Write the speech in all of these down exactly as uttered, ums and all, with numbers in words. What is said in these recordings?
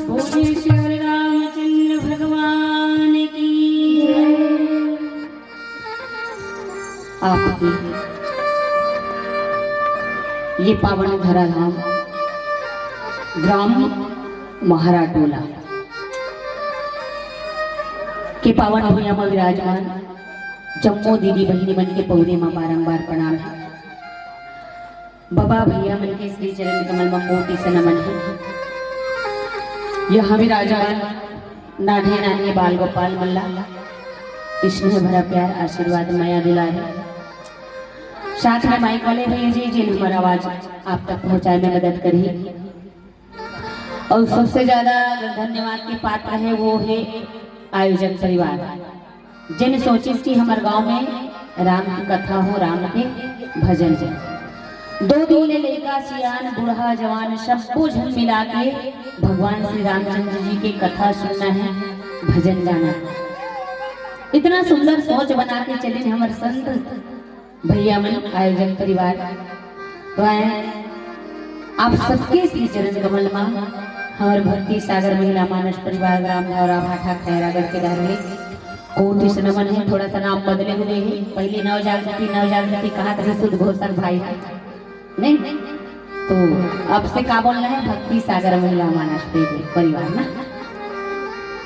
बोले श्री रामचंद्र भगवान की। आपके ये पावन धराधाम ग्राम महाराटोला के पावन भुइयां म विराजमान जम्मो दीदी बहिनी मन के पौरे म बारंबार प्रणाम हे। बबा भैया मन के श्री चरण कमल म कोटि से नमन हे। यहाँ विराजमान नान्हे नान्हे बाल गोपाल मन ला स्नेह भरा प्यार, आशीर्वाद, मया दुलार हे। साथ में माइक वाले भैया जी, जिन हमर आवाज आप तक पहुंचाए में मदद करही। अउ सबसे ज्यादा धन्यवाद के पात्र हे, वो हे आयोजक परिवार, जेन सोचिस कि हमर गांव में राम के कथा हो, राम के भजन हो। दो दिन ले लइका, सियान, बूढ़ा, जवान, सबो झन मिला के भगवान श्री रामचंद्र जी के कथा सुनना हे, भजन गाना। इतना सुंदर सोच बना के चलिन हमर संत भैया मन, आयोजक परिवार। तो आए आप सबके श्री चरण कमल मा हमर भक्ति सागर महिला मानस परिवार ग्राम धौरा भाठा खैरागढ़ के डहर ले कोटि से नमन हे। थोड़ा सा नाम बदले हुए हे, पहले नव जागृति, नव जागृति कहा था, शुद्ध घोषक भाई हे, नहीं? तो अब से का बोलना हे, भक्ति सागर महिला मानस परिवार ना।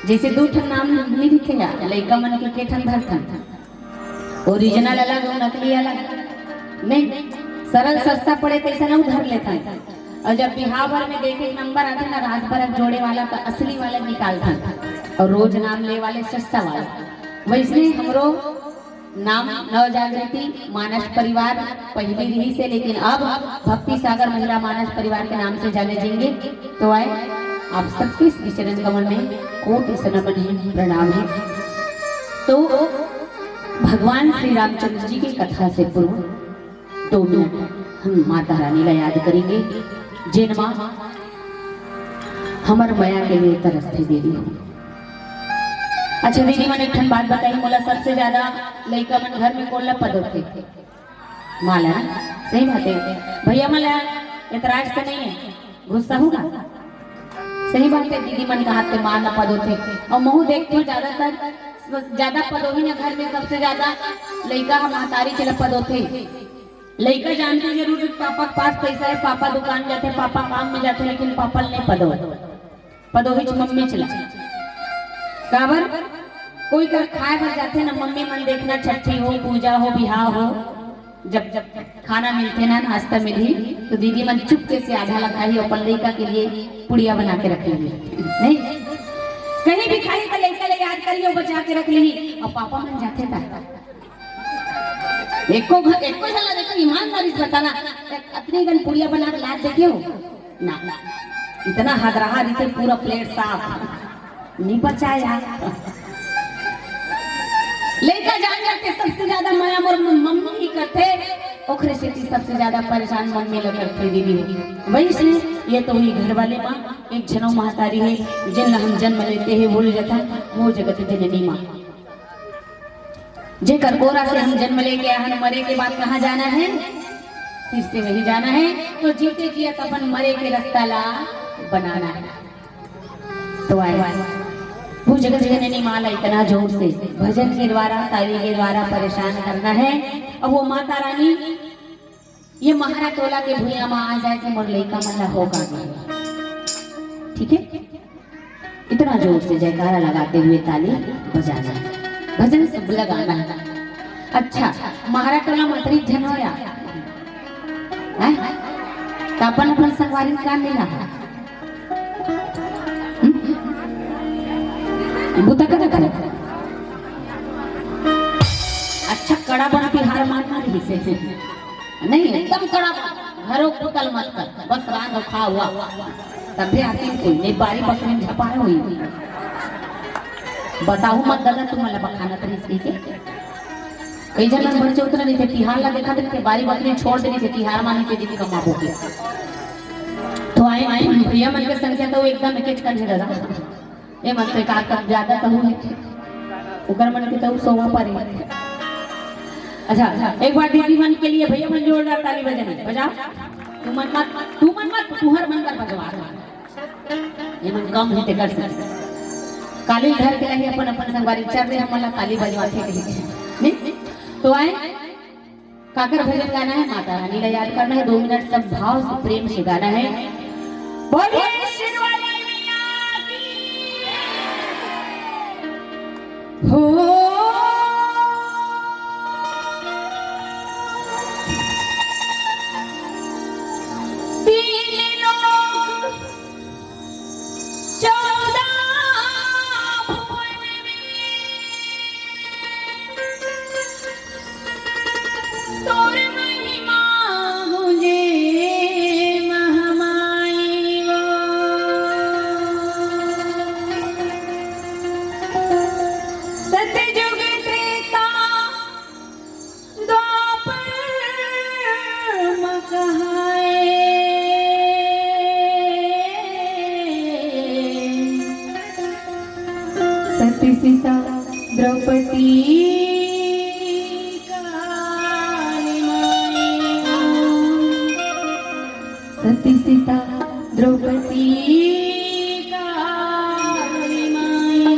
जैसे दू ठन नाम नहीं दिखे या लइका मन के के ठन धरथन, ओरिजिनल अलग अउ नकली अलग, नहीं? सरल सस्ता पड़े तइसन अउ धर लेथन। अउ जब बिहाव भर में देखे के नंबर आथे ना, रात भर जोड़े वाला, त असली वाला निकालथन अउ रोज नाम ले वाले सस्ता वाला। वइसने हमरो नाम नव जागृति मानस परिवार पहिली रिहिस हे, लेकिन अब भक्ति सागर महिला मानस परिवार के नाम से जाने जाएंगे। तो आए आप सबके श्री चरण कमल में कोटि से नमन है, प्रणाम है। तो भगवान श्री रामचंद्र जी की कथा से पूर्व दो मिनट हम माता रानी ला याद करेंगे, जेन माँ हमर मया के लिए तरसथे दीदी हो। अच्छा दीदी मन, एक ठन बात बताई, मोला सबसे ज्यादा लइका मन घर में कोन ला पदोथे? माँ ला ना? सही बात है भैया, मन ला एतराज तो नहीं है, गुस्सा होगा? सही बात है, दीदी मन कहाथे माँ ला पदोथे। और महू देखथों ज्यादातर, ज्यादा पदोही ना घर में, सबसे ज्यादा लइका ह महतारी के ला पदोथे। लइका जानथे जरूर कि पापा के पास पैसा है, पापा दुकान जाथे, पापा काम में जाथे, लेकिन पापा ल नहीं पदो, पदोहीच मम्मीच ला। काबर? कोई कर खाए बर जाथे ना, मम्मी मन देखना, छट्ठी हो, पूजा हो, बिहाव हो, जब जब खाना मिलथे ना, नाश्ता मिलही, तो दीदी मन चुपके से आधा ला खाही, अपन लइका के लिए पुड़िया बना के रख लेही। नहीं, कहीं भी खाही तो लइका ले याद करियो, बचा के रख लेही। और पापा मन जाथे ता एको घर, एको झन ला देखो, ईमानदारी से बताना, अतनी गन पुड़िया बना के लात देखे हो? ना, इतना हदरहा रहिथे, पूरा प्लेट साफ, नहीं बचाया। लइका जान जाथे, सबसे ज्यादा मया मोर मम्मी ही करथे, ओखरे सेती सबसे ज्यादा परेशान मम्मी ला करथे दीदी। वही से ये तो हुई घर वाले माँ, एक झनौ महतारी है, जिन ला हम जन्म लेते हैं भूल जाता, वो जगत जननी माँ। जेकर गोरा से हम जन्म लेके आए हन, मरे के बाद कहाँ जाना है? फिर से वही जाना है। तो जीते जियत अपन मरे के रास्ता ला बनाना है। तो आए, वो जगत जननी माँ ला इतना जोर से भजन के द्वारा, ताली के द्वारा परेशान करना है। अब वो माता रानी ये महारा टोला के भुइयां म आ जाए कि मोर लइका मन ला होका गे। ठीक है, इतना जोर से जयकारा लगाते हुए ताली बजाना है, भजन सब लगाना है। अच्छा, महारा टोला म अतरी झन हो या? हैं? त अपन अपन संगवारी का मिला है? हम्म? बुता का देखो। अच्छा, कड़ा बन तिहार मान मारी से। नहीं, एकदम कड़ा बन। घरो कुतल मत कर, बस रांध खा हुआ। तब भी आती कोई नहीं, बारी बकरी में झपाए हुई। बताऊ मत दादा, तुम मला बखाना तरी से के। कई जन मन बच्चे उतना नहीं थे, तिहार ला देखा थे, बारी बकरी छोड़ देनी थे, तिहार माने के दिन कमाबो के। तो आए, आए, भैया मन के संख्या तो एकदम एक एक कन है दादा। ये मन तो एक आध कन ज्यादा तो हुए। उकर मन के तो सोवा परे। अच्छा, एक बार दीदी मन के लिए भैया मन जोरदार ताली बजाने, बजाओ। तू मन मत, तू मन मत, तुहर मन कर बजवा। ये मन कम है तेकर से। काली घर के रही अपन, अपन संगवारी चल रहे, हम वाला ताली बजवा के रही। नहीं? तो आए, काकर भजन गाना है, माता रानी ला याद करना है, दो मिनट सब भाव से, प्रेम से गाना है। बोलिए शेरवाली मैया की। हो। तीन लोक चौदह भुवन में तोर महिमा गूंजे महामाई वो। सतयुग त्रेता द्वापर म कहाए। सती सीता द्रौपदी काली माई। सती सीता द्रौपदी काली माई।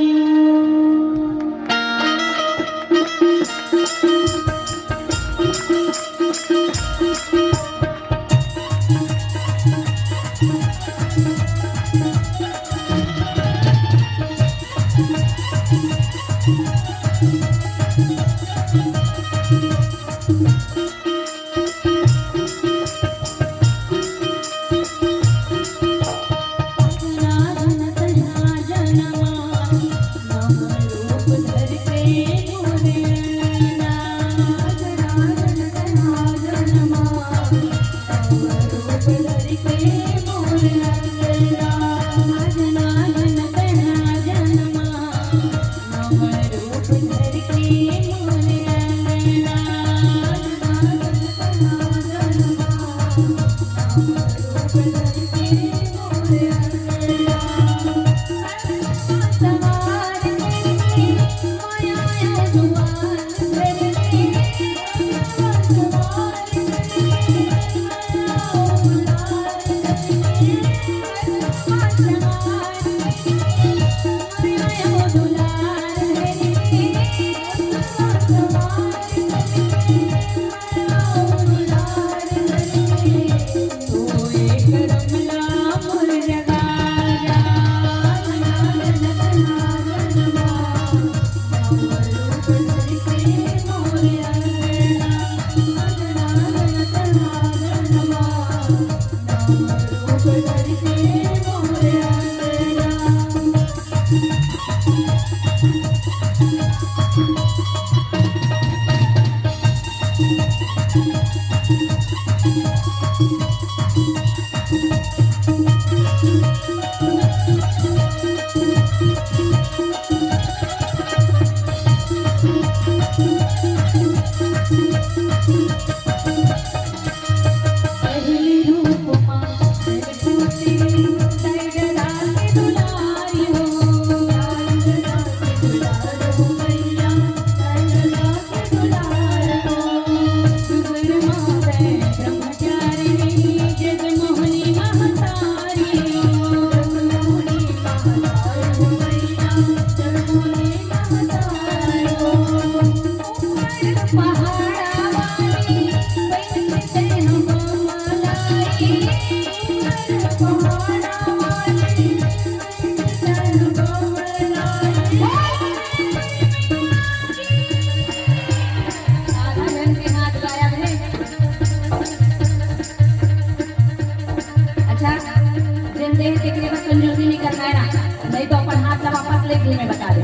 एक दिन में बता दे,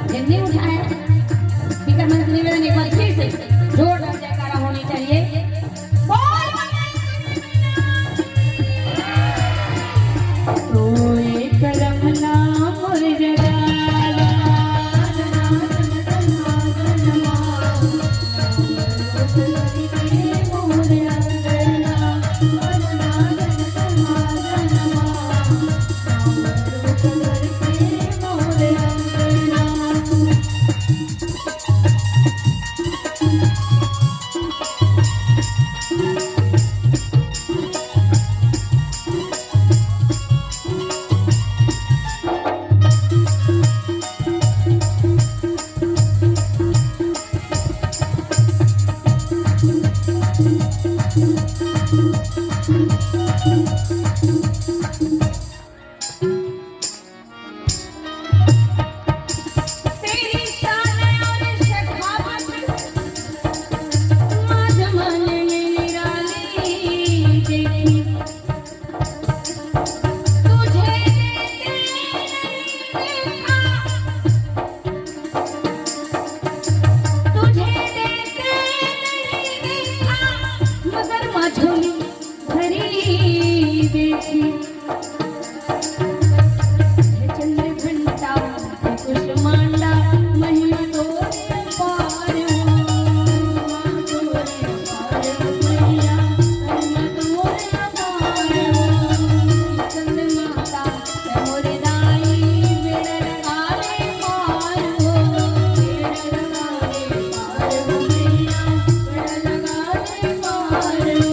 जिन नहीं उठाए, स्पीकर मंच निवेदन, एक बार फिर से जोरदार जयकारा होनी चाहिए। बोल तोरे करम ना मोर जगाला। तेरी शान और शखावत आसमान में निराली देखी। तुझे देते नहीं देखा, तुझे देते नहीं देखा, मगर माँ झोली भरी देखी। हे चंद्र घंटा, हे कुसुमांडा, महिमा तोरे अपार हो। महिमा तोरे अपार हो मैया, महिमा तोरे अपार हो। चंद्र माता, हे मोरे दाई, बेड़ा लगा ले पार हो। बेड़ा लगा ले पार हो मैया, बेड़ा लगा ले पार हो।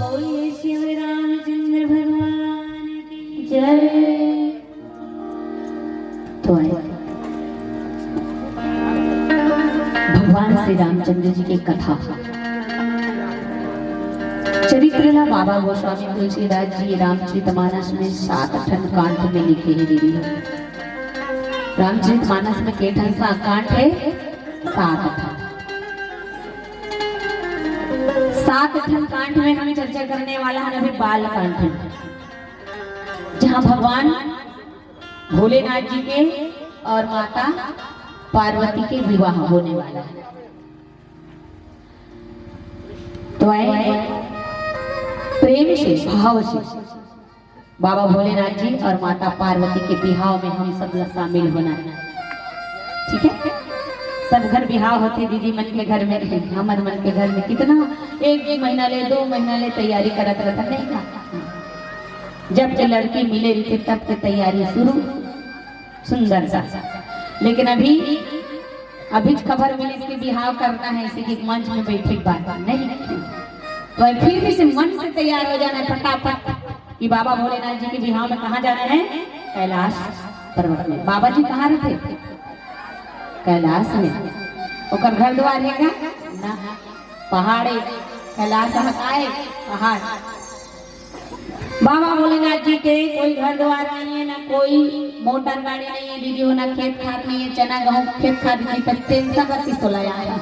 बोलिए श्री रामचंद्र भगवान की जय। तो आए भगवान श्री रामचंद्र जी के कथा चरित्र ला बाबा गोस्वामी तुलसीदास जी रामचरितमानस में सात ठन कांड में लिखे हे दीदी। रामचरितमानस में के ठन सा कांड हे? सात ठन। सात ठन कांड में हम चर्चा करने वाला है अभी बाल कांड, जहाँ भगवान भोलेनाथ जी के और माता पार्वती के विवाह होने वाला है। तो आए प्रेम से, भाव से बाबा भोलेनाथ जी और माता पार्वती के बिहाव में हम सब ला शामिल होना है, ठीक है? सब घर बिहाव होथे दीदी मन के घर में, हमर मन के घर में कितना एक महीना ले, दो महीना ले तैयारी करत रहता, नहीं का? जब के लड़की मिले रहिथे तब के तैयारी शुरू, सुंदर सा। लेकिन अभी, अभी खबर मिली कि बिहाव करना है, इसी के मंच में बैठे के बाद नहीं। तो फिर भी से मन से तैयार हो जाना है फटाफट कि बाबा भोलेनाथ जी के बिहाव में कहाँ जाना है? कैलाश पर्वत में। बाबा जी कहाँ रहते? कैलाश में। ओकर घर द्वार है का? ना, पहाड़ है। कैलाश हकाए पहाड़। बाबा भोलेनाथ जी के कोई घर द्वार नहीं है, ना कोई मोटर गाड़ी नहीं है दीदी हो, ना खेत खार नहीं है, चना गेहूं खेत खार की टेंशन रहती सोला आया।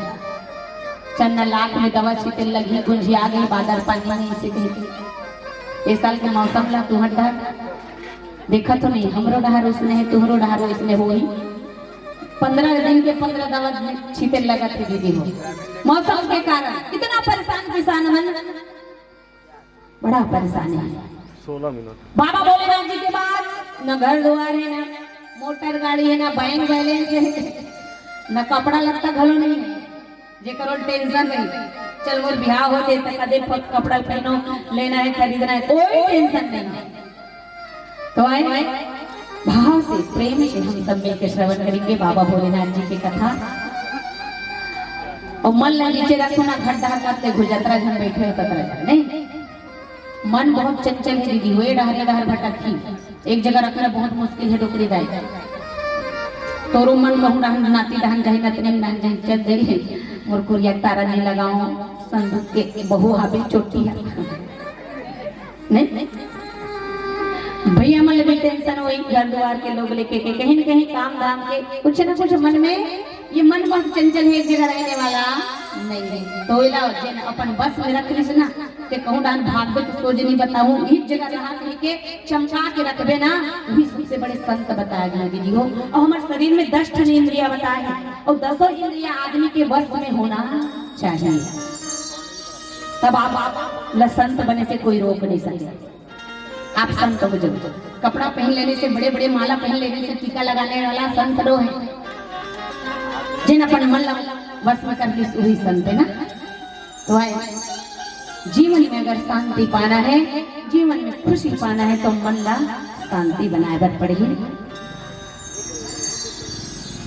चन्ना लाख में दवा छिटे लगी, गुंजिया गई, बादर पानी नहीं छिटे। इस साल के मौसम ला तुहर डहर देखत हो नहीं, हमरो डहर उसने है, तुहरो डहर उसने होही। पंद्रह दिन के पंद्रह दवा छीटे लगत है दीदी हो, मौसम के कारण। इतना परेशान किसान मन, बड़ा परेशानी है। सोलह मिनट। बाबा भोलेनाथ जी के बाद न घर द्वार है, न मोटर गाड़ी हे ना, बैंक बैलेंस हे ना, कपड़ा लत्ता घलो नहीं हे, जेकर ओल टेंशन रही। चल, मोर बिहाव होथे त कदे प-, कपड़ा पहनो, लेना है, खरीदना है, कोई टेंशन नहीं है। तो आए, भाव से, प्रेम से हम सब मिलकर श्रवण करेंगे बाबा भोलेनाथ जी की कथा। और मन ला नीचे रखो ना, घट धार मत ले, घुजतरा झन बैठे हो ततरा झन, नहीं। मन बहुत चंचल है दीदी, वे डहरे डहर भटकही। एक जगह रखना बहुत मुश्किल है डोकरी दाई। तोरो मन कहूँ डहन नाती डहन जाही, नतनी डहन जाही, चल जाही। मोर कुरिया तारा नहीं लगाओ, संदूक के बहू हाबी चोटी है। नहीं, नहीं। भैया मन ले भी टेंशन होई, घर द्वार के लोग लेके के कहीं न कहीं काम धाम के कुछ ना कुछ मन में, ये मन बहुत चंचल है, एक जगह रहने वाला नहीं है। तो इला जेन अपन बस में रख लिस ना, ते कहूँ डान भागबे तो सोझ नहीं बताऊँ, इस जगह रहा कहीं के चमका के रखबे ना, वही सबसे बड़े संत बताया गया दीदी हो। और हमारे शरीर में दस ठन इंद्रिया बताए हैं, और दसों इंद्रिया आदमी के वश में होना चाहिए, तब आप, आप ला संत बने से कोई रोक नहीं सके। आप संत हो जाओ। कपड़ा पहन लेने से, बड़े बड़े माला पहन लेने से, टीका लगाने वाला संत नो है। जेन अपन मन ला वश में कर लिस, वही संत है ना। तो आए, जीवन में अगर शांति पाना है, जीवन में खुशी पाना है, तो मन ला शांति बनाए बर पड़ही।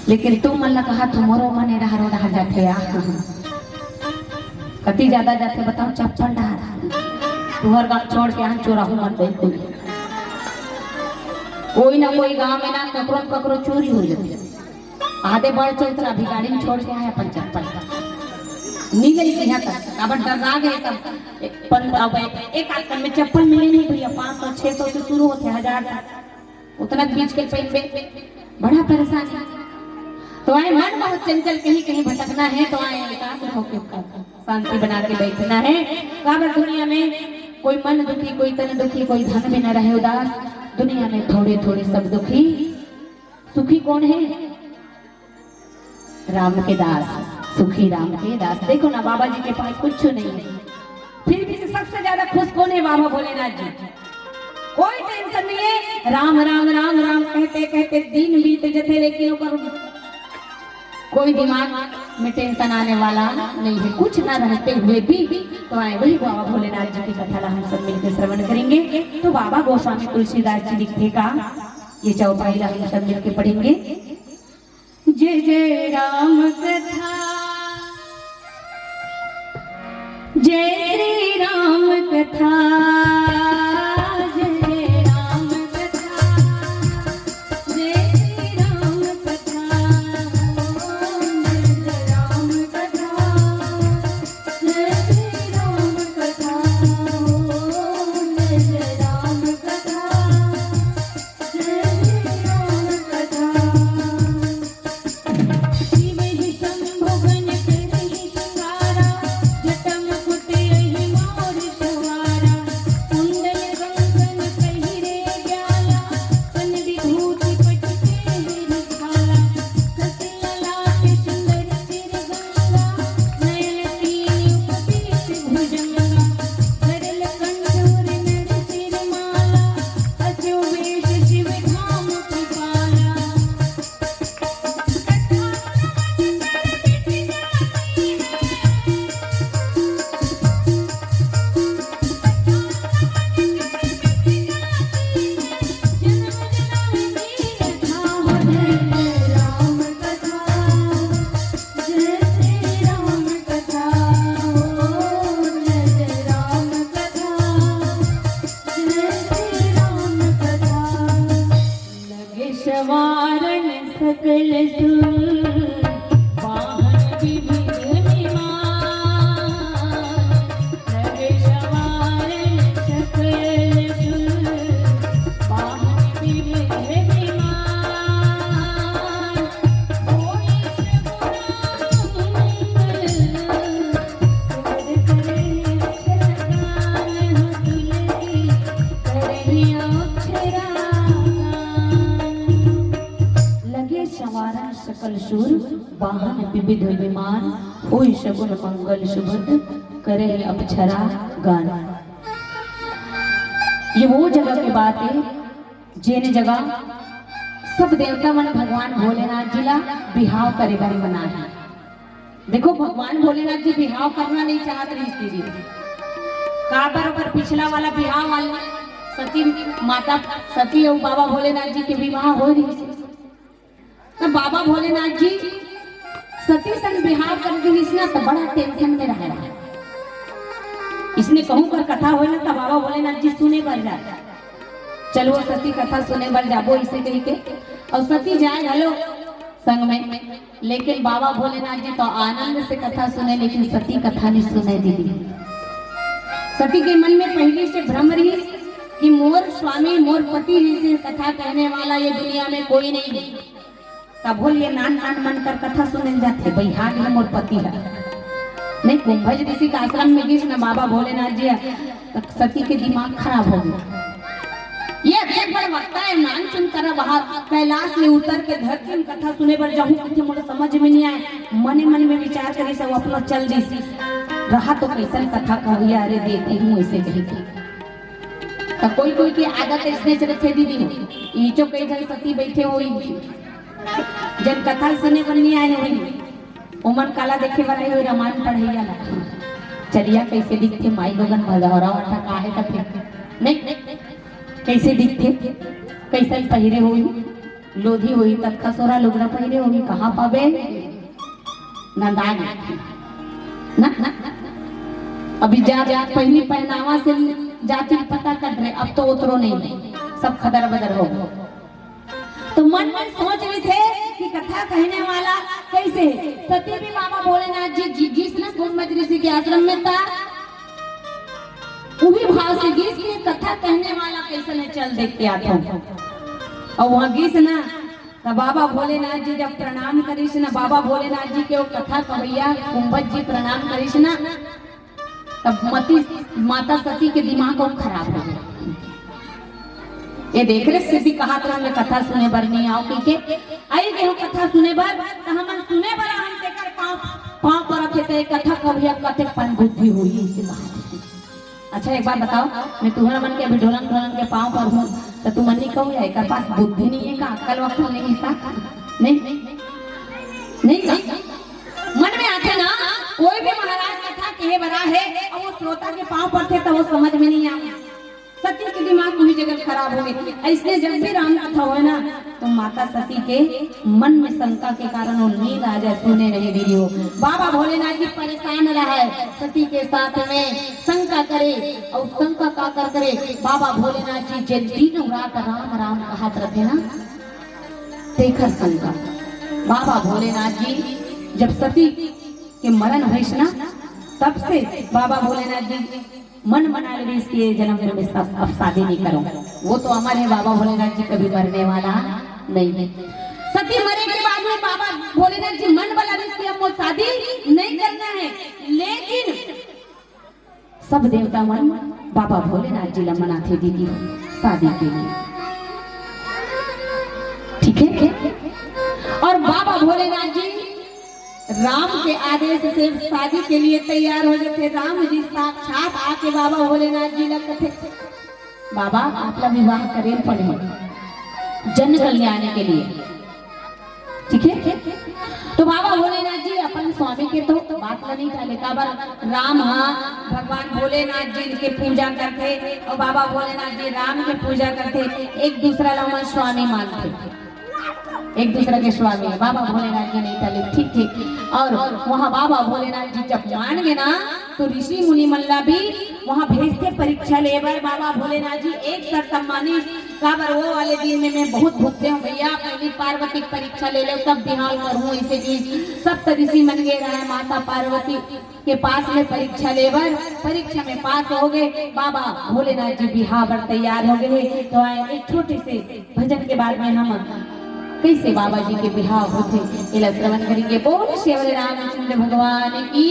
लेकिन तुम मन ला कहा, तुम्हारो मन ए डहर ओ डहर जाथे या। कति ज्यादा जाथे बताओ, चप्पल डहर। तुहर गाँव छोड़ के आन चोराहू मन गई कोई। कोई ना कोई गाँव में ना ककरो न ककरो चोरी हो जाथे। आधे बढ़ चढ़ तो अभी गाड़ी में छोड़ के आए अपन चप्पल। नी गई यहाँ तक, अब डर रह गए सब। एक पन-, अब एक, एक आध कन में चप्पल मिले नहीं भैया, पाँच सौ, छह सौ से शुरू होथे, हजार तक। उतना बीच के पहनबे, बड़ा परेशान। तो आए मन बहुत चंचल, कहीं कहीं भटकना है, तो आए एकाग्र होके शांति बना के बैठना है। काबर दुनिया में कोई मन दुखी, कोई तन दुखी, कोई धन में न रहे उदास। दुनिया में थोड़े थोड़े सब दुखी, सुखी कौन है? राम के दास, सुखी राम के दास। देखो ना, बाबा जी के पास कुछ नहीं है, फिर भी सबसे ज्यादा खुश कौन है? बाबा भोलेनाथ जी। कोई टेंशन नहीं है। राम राम राम राम कहते कहते दिन बीत जथे, लेकिन ओकर कोई दिमाग में टेंशन आने वाला नहीं है, कुछ ना रहते हुए भी। तो आए, वही बाबा भोलेनाथ जी की कथा ला हम सब मिलकर श्रवण करेंगे। तो बाबा गोस्वामी तुलसीदास जी लिखथे का, ये चौपाई ला हम सब मिलकर पढ़ेंगे। जय जय राम कथा, जय श्री राम कथा, जय राम कथा, जय श्री राम कथा, जय जय राम कथा, जय श्री राम कथा, जय जय राम कथा। लगे संवारन सकल सुर, वाहन विविध विमान। लगे संवारन सकल सुर, वाहन विविध विमान। लगे संवारन सकल सुर, वाहन विविध विमान, होई सगुन मंगल सुभद, करे अप्सरा गान। ये वो जगह की बात है, जेन जगह सब देवता मन भगवान भोलेनाथ जी ला बिहाव करे बर मनाए हे। देखो, भगवान भोलेनाथ जी बिहाव करना नहीं चाहत रहिस दीदी। काबर ओकर पिछला वाला बिहाव वाले सती माता, सती अउ बाबा भोलेनाथ जी के विवाह हो रहिस। त बाबा भोलेनाथ जी सती संग बिहाव कर दिहिस ना, त बड़ा tension में रहे। इसने कहूं कर कथा होय ना, त बाबा भोलेनाथ जी सुने बर जाए। चलो, सती कथा सुने बर जाबो, इसे कहिके। अउ सती जाए घलो संग में, लेकिन बाबा भोलेनाथ जी तो आनंद से कथा सुने, लेकिन सती कथा नहीं सुने दीदी। सती के मन में पहली से भ्रम रहिस कि मोर स्वामी, मोर पति जैसे कथा कहने वाला ये दुनिया में कोई नहीं है। तभो ले नान नान मन कर कथा सुने जाथे, बइहा गे मोर पति ह। नहीं, कुंभज ऋषि के आश्रम में गिस न बाबा भोलेनाथ जी ह, त सती के दिमाग खराब हो गे। ये अतेक बड़ वक्ता हे, नान चुन करा बाहर, कैलाश ले उतर के धरती में कथा सुने बर जाहूं, कथे मोला समझ में नहीं आए। मने मन में विचार करिस, अउ अपनो चल दिस। रहा तो कैसन कथा कहूं, अरे देती हूं ऐसे कही के। त कोई कोई के आदत ऐसने चलत हे दीदी हो, इचो कई झन सती बैठे होही, जन कथा सुने बर नहीं आए होही, ओमन काला देखे बर आए होही, रामायण पढ़ैया ला। चलिया कैसे दिखथे माई लोगन, भदौरा वाटा काहे कथे, नहीं, कैसे दिखथे, कैसन पहिरे होही, लोधी होही, ततका सोरा लुगरा पहिरे होही, कहाँ पाबे? नंदा गे। ना, ना, अभी जा, जा, पहली पहनावा से जाति पता कर रहे, अब तो उतरो नहीं, सब खदर बदर हो गए। तो मन में सोच रहे थे कि कथा कहने वाला कैसे? सती भी बाबा भोलेनाथ जी, जी, जिस ना कुंभज ऋषि के आश्रम में था, उही भाव से गिस कि कथा कहने वाला कैसन हे, चल देख के आथंव। अउ वहां गिस ना, त बाबा भोलेनाथ जी जब प्रणाम करिस ना, बाबा भोलेनाथ जी के वो कथा कवैया कुंभज जी प्रणाम करिस ना, तब मती, माता सती के दिमाग अउ खराब हो गे। ये देख रे, सती कहत रहा मैं कथा सुने बर नहीं आंव कहिके, अई गे हो कथा सुने बर, त हमन सुने बर आन तेकर पांव, पांव परत हे, ते कथा कवैया कतेक पन बुद्धि होही, इसे कहा। अच्छा, एक बात बताओ, मैं तुम्हर मन के अभी ढोलन ढोलन के पांव परहूं, त तुमन नहीं कहो, या एकर पास बुद्धि नहीं हे का, अक्कल वक्कल नहीं हे का? नहीं, नहीं का? मन में आथे ना, कोई भी महाराज कथा कहे बर आए हे, अउ वो श्रोता के पांव परथे, त वो समझ में नहीं आए। सती के दिमाग उही जगह खराब हो गे। अइसने जब भी राम कथा होय ना, तो माता सती के मन में शंका के कारण वो नींद आ जाए, सुने नहीं दीदी हो। बाबा भोलेनाथ जी परेशान रहे, सती के साथ में शंका करे, अउ शंका का कर करे, बाबा भोलेनाथ जी जे दिन रात राम राम कहत रथे ना, तेखर शंका। बाबा भोलेनाथ जी जब सती के मरण होइस ना, तब से बाबा भोलेनाथ जी मन मना लेविस कि ये जन्म में सब, अब शादी नहीं करूं। वो तो अमर है, बाबा भोलेनाथ जी कभी मरने वाला नहीं है। सती मरे के बाद में बाबा भोलेनाथ जी मन बना लेविस कि अब वो शादी नहीं करना है, लेकिन सब देवता मन बाबा भोलेनाथ जी ला मनाथे दीदी शादी के लिए, ठीक है? और बाबा भोलेनाथ जी राम के आदेश से शादी के लिए तैयार हो जाथे। राम जी साक्षात आके बाबा भोलेनाथ जी ला कथे, "बाबा, आप ला विवाह करे पड़ही जन कल्याण के लिए।" ठीक है, तो बाबा भोलेनाथ जी अपन स्वामी के तो बात ला नहीं टाले, काबर राम हा भगवान भोलेनाथ जी के पूजा करथे अउ बाबा भोलेनाथ जी राम के पूजा करथे, एक दूसरा ला ओमन स्वामी मानथे। एक दूसरा के स्वामी बाबा भोलेनाथ जी नहीं टले, ठीक, ठीक। और वहाँ बाबा भोलेनाथ जी जब मान गे ना, तो ऋषि मुनि मन ला भी वहाँ भेजथे परीक्षा ले बर। बाबा भोलेनाथ जी एक शर्त मानिस, काबर वो वाले दिन में मैं बहुत भुगते हूँ भैया, पहली पार्वती की परीक्षा ले लो तब बिहाव करहूँ, इसे कि सब तो ऋषि मन गे रहे, माता पार्वती के पास में परीक्षा ले बर, परीक्षा में पास हो गे, बाबा भोलेनाथ जी बिहाव बर तैयार हो गे। तो आए एक छोटे से भजन के बाद में हम कैसे बाबा जी के बिहाव होथे, एला श्रवण करेंगे। बोल श्री रामचंद्र भगवान की।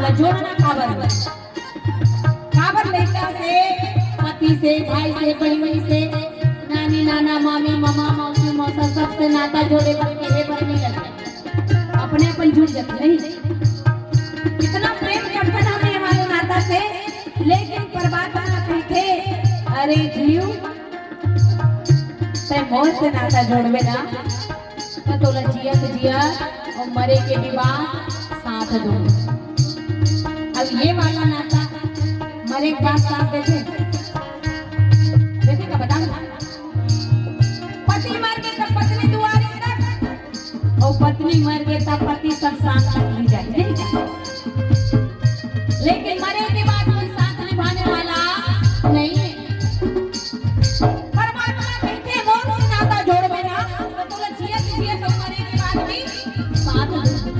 जोड़ना काबर? काबर लइका से, पति से, भाई से, बहिनी से, नानी, नाना, मामी, मामा, मौसी, मौसा, सबसे नाता जोड़े बर, कहे बर नहीं लगता। अपने अपन जुड़ जाते नहीं। कितना प्रेम करते ना हमने हमारे नाता से, लेकिन परमात्मा कहते, "अरे जीव, तै मोर से नाता जोड़बे ना, त तोला जियत जियत अउ मरे के भी बाद साथ दूं।" अब ये वाला नाता मरे के बाद साथ देथे, देथे का बता? पति मर गे त पत्नी दुआरे तक, अउ पत्नी मर गे त पति सब साथ निकली जाए, नहीं? लेकिन मरे के बाद कोई साथ निभाने वाला नहीं है। परमात्मा कहते हैं, "मोर से नाता जोड़बे ना, त तोला जियत जियत अउ मरे के बाद भी साथ दे।"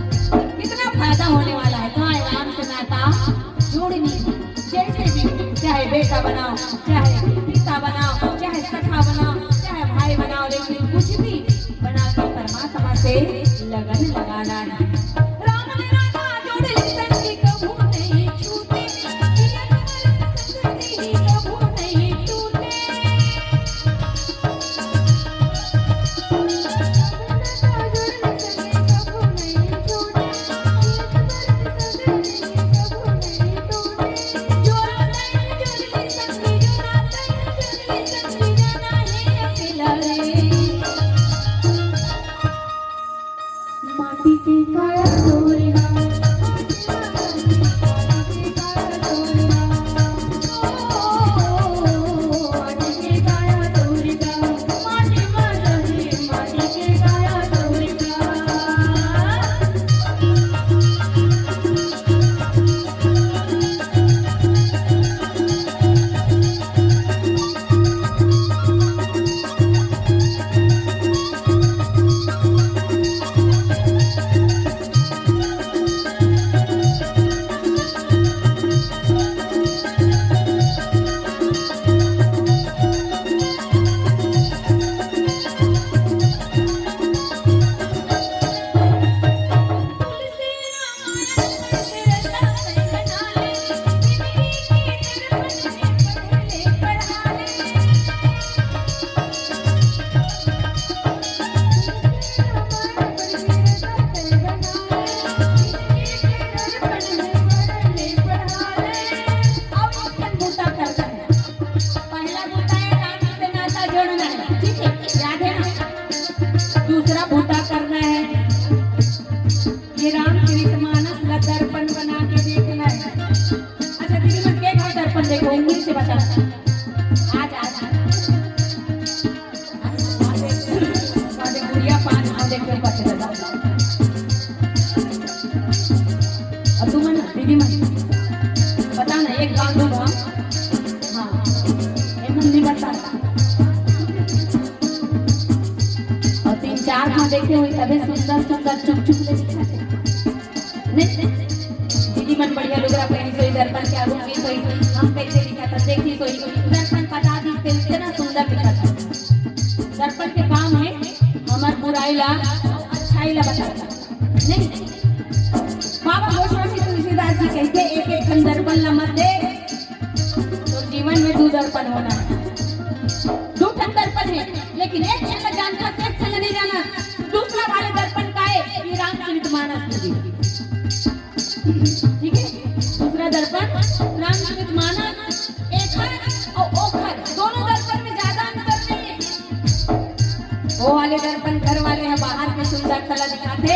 कितना फायदा होने वाला है। तो आराम से नाता जोड़नी, जैसे भी, चाहे बेटा बनाओ, चाहे पिता बनाओ, चाहे सखा बनाओ, चाहे भाई बनाओ, लेकिन कुछ भी बना के परमात्मा से लगन लगाना है। राम ने नाता जोड़ ली संगी कभू नहीं छूटे, जिया तुम्हारे संग नहीं कभू नहीं टूटे। माटी के काया तोरे नाम, माटी के काया तोरे नाम, ओ, माटी के काया तोरे नाम, माटी मा रहे, माटी के काया तोरे नाम। पहला बूता है राम से नाता जोड़ना है, ठीक है, याद है ना? दूसरा बूता करना है, ये रामचरित मानस ला दर्पण बना के देखना है। अच्छा दीदी, मैं के घाव दर्पण देखो, उंगली से बता। आज, आज। अरे बुढ़िया पाँच घाव देख के पता चला। अउ तुमन दीदी मन, बता ना, एक घाव, दू घाव। हाँ, ये मन नहीं बता। अउ तीन चार घाव देखे हुए तबे सुंदर सुंदर चुप चुप ले दिखाते। नहीं, दीदी मन बढ़िया लुगरा पहनी सोई, दर्पण के आगू में सोई, हम कैसे दिखा था, देखी सोई, दर्पण बता दी, ते इतना सुंदर दिखा था। दर्पण के काम है हमर बुराई ला, अच्छाई ला बताता। नहीं, बाबा गोस्वामी तुलसीदास जी कहते, "एक एक ठन दर्पण ला मत दे।" तो जीवन में दू दर्पण होना है, दू ठन दर्पण है, लेकिन एक ठन ला जानता, एक ठन ला नहीं जाना। दूसरा वाले दर्पण का है, ये रामचरित मानस में भी। ठीक है, दूसरा दर्पण रामचरित मानस, एखर अउ ओखर, दोनों दर्पण में ज्यादा अंतर नहीं है। वो वाले दर्पण घर वाले हैं, बाहर के सुंदरता ला दिखाते,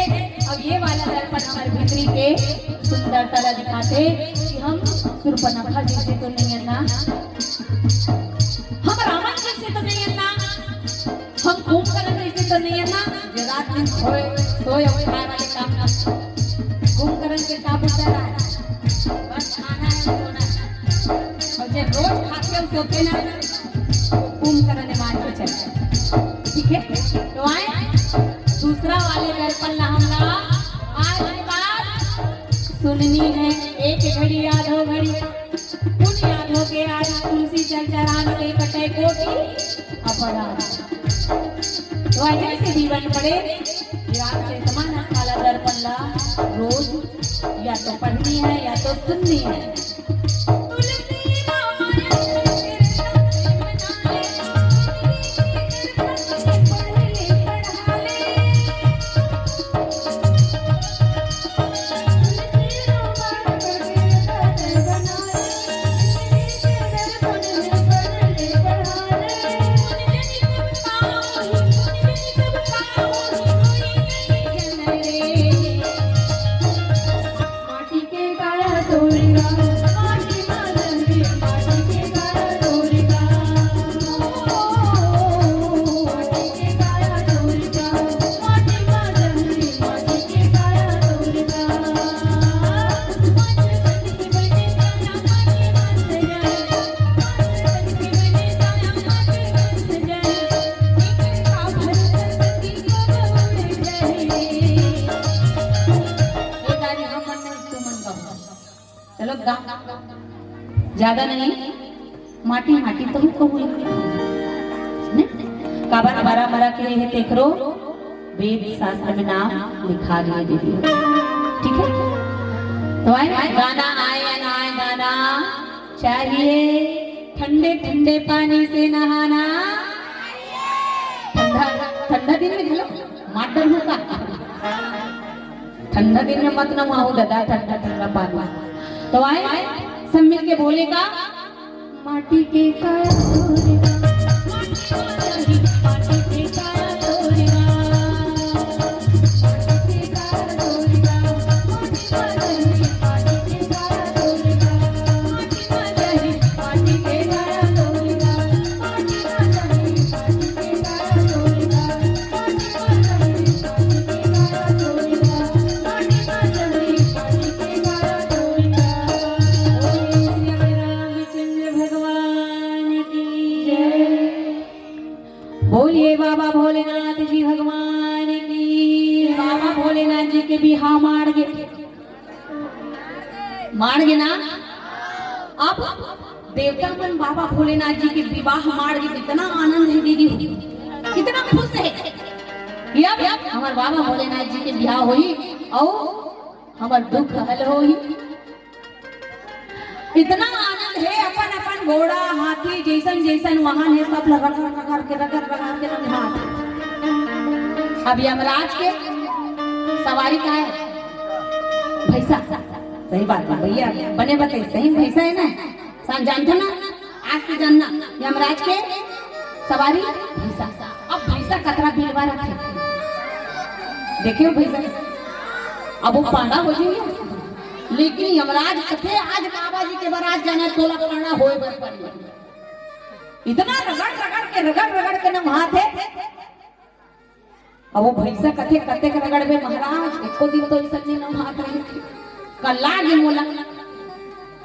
अउ ये वाला दर्पण हमारे भीतरी के सुंदरता ला दिखाते कि हम सुर्पनखा जैसे तो नहीं है ना, हम रावण जैसे तो नहीं है ना, हम कुंभकर्ण जैसे तो नहीं है ना, जो रात दिन सोए, सोए अउ खाए वाले काम ना। कुंभकर्ण के का बुता रहा है? बस खाना है, सोना है। अउ जो रोज खाके अउ सोते ना, वो कुंभकर्ण मान के चले। ठीक है, तो आए दूसरा वाले दर्पण ला हमला आज के बाद सुननी है, एक घड़ी या दो घड़ी। पुन याद हो के आज तुलसी जल चढ़ान के कटे कोटि अपराध। तो ऐसे जीवन पड़े कि रामचरित मानस वाला दर्पण ला रोज याद तो पढ़नी है या तो सुननी है। चलो गा, ज्यादा नहीं, माटी माटी तो कहूँ, काबर मरा मरा के हे तेकरो वेद शास्त्र में नाम लिखा गया दीदी। ठीक है, तो आए गाना, आए आए गाना चाहिए, ठंडे ठंडे पानी से नहाना। ठंडा ठंडा दिन में घलो मार डरहू का? ठंडा दिन में मत नहाहू दादा, ठंडा ठंडा पानी। तो आए सब मिल के बोले का, माटी के काया तोरे गा, माटी के काया तोरे गा। बोलिए बाबा भोलेनाथ जी भगवान की। बाबा भोलेनाथ जी के बिहाव माड़ गे, माड़ गे ना। अब देवता मन बाबा भोलेनाथ जी के विवाह माड़ गे, कितना आनंद है दीदी, कितना खुश है कि अब हमर बाबा भोलेनाथ जी के बिहाव होई अउ हमर दुख हल होई। इतना आनंद है, अपन अपन घोड़ा हाथी जैसन जैसन वाहन है, सब ल रगड़ रगड़ के, रगड़ रगड़ के नंघात। अब यमराज के सवारी का है? भैंसा। सही बात है भैया, बने बताई, सही भैंसा है ना? सान जानता ना, आज से जानना, यमराज के सवारी भैंसा। अब भैंसा कतरा बिलवा रखे, देखे हो भैंसा, अब वो पांडा हो जाइए। लेकिन यमराज कथे, आज बाबा जी के बरात जाना, तोला पांडा होए बर पड़ी। इतना रगड़ रगड़ के, रगड़ रगड़ के नम्हात हे। अब वो भैंसा कथे, कतेक रगड़बे महाराज, एको दिन तो अइसन नइ नम्हात रहे। कल्ला गे मोला,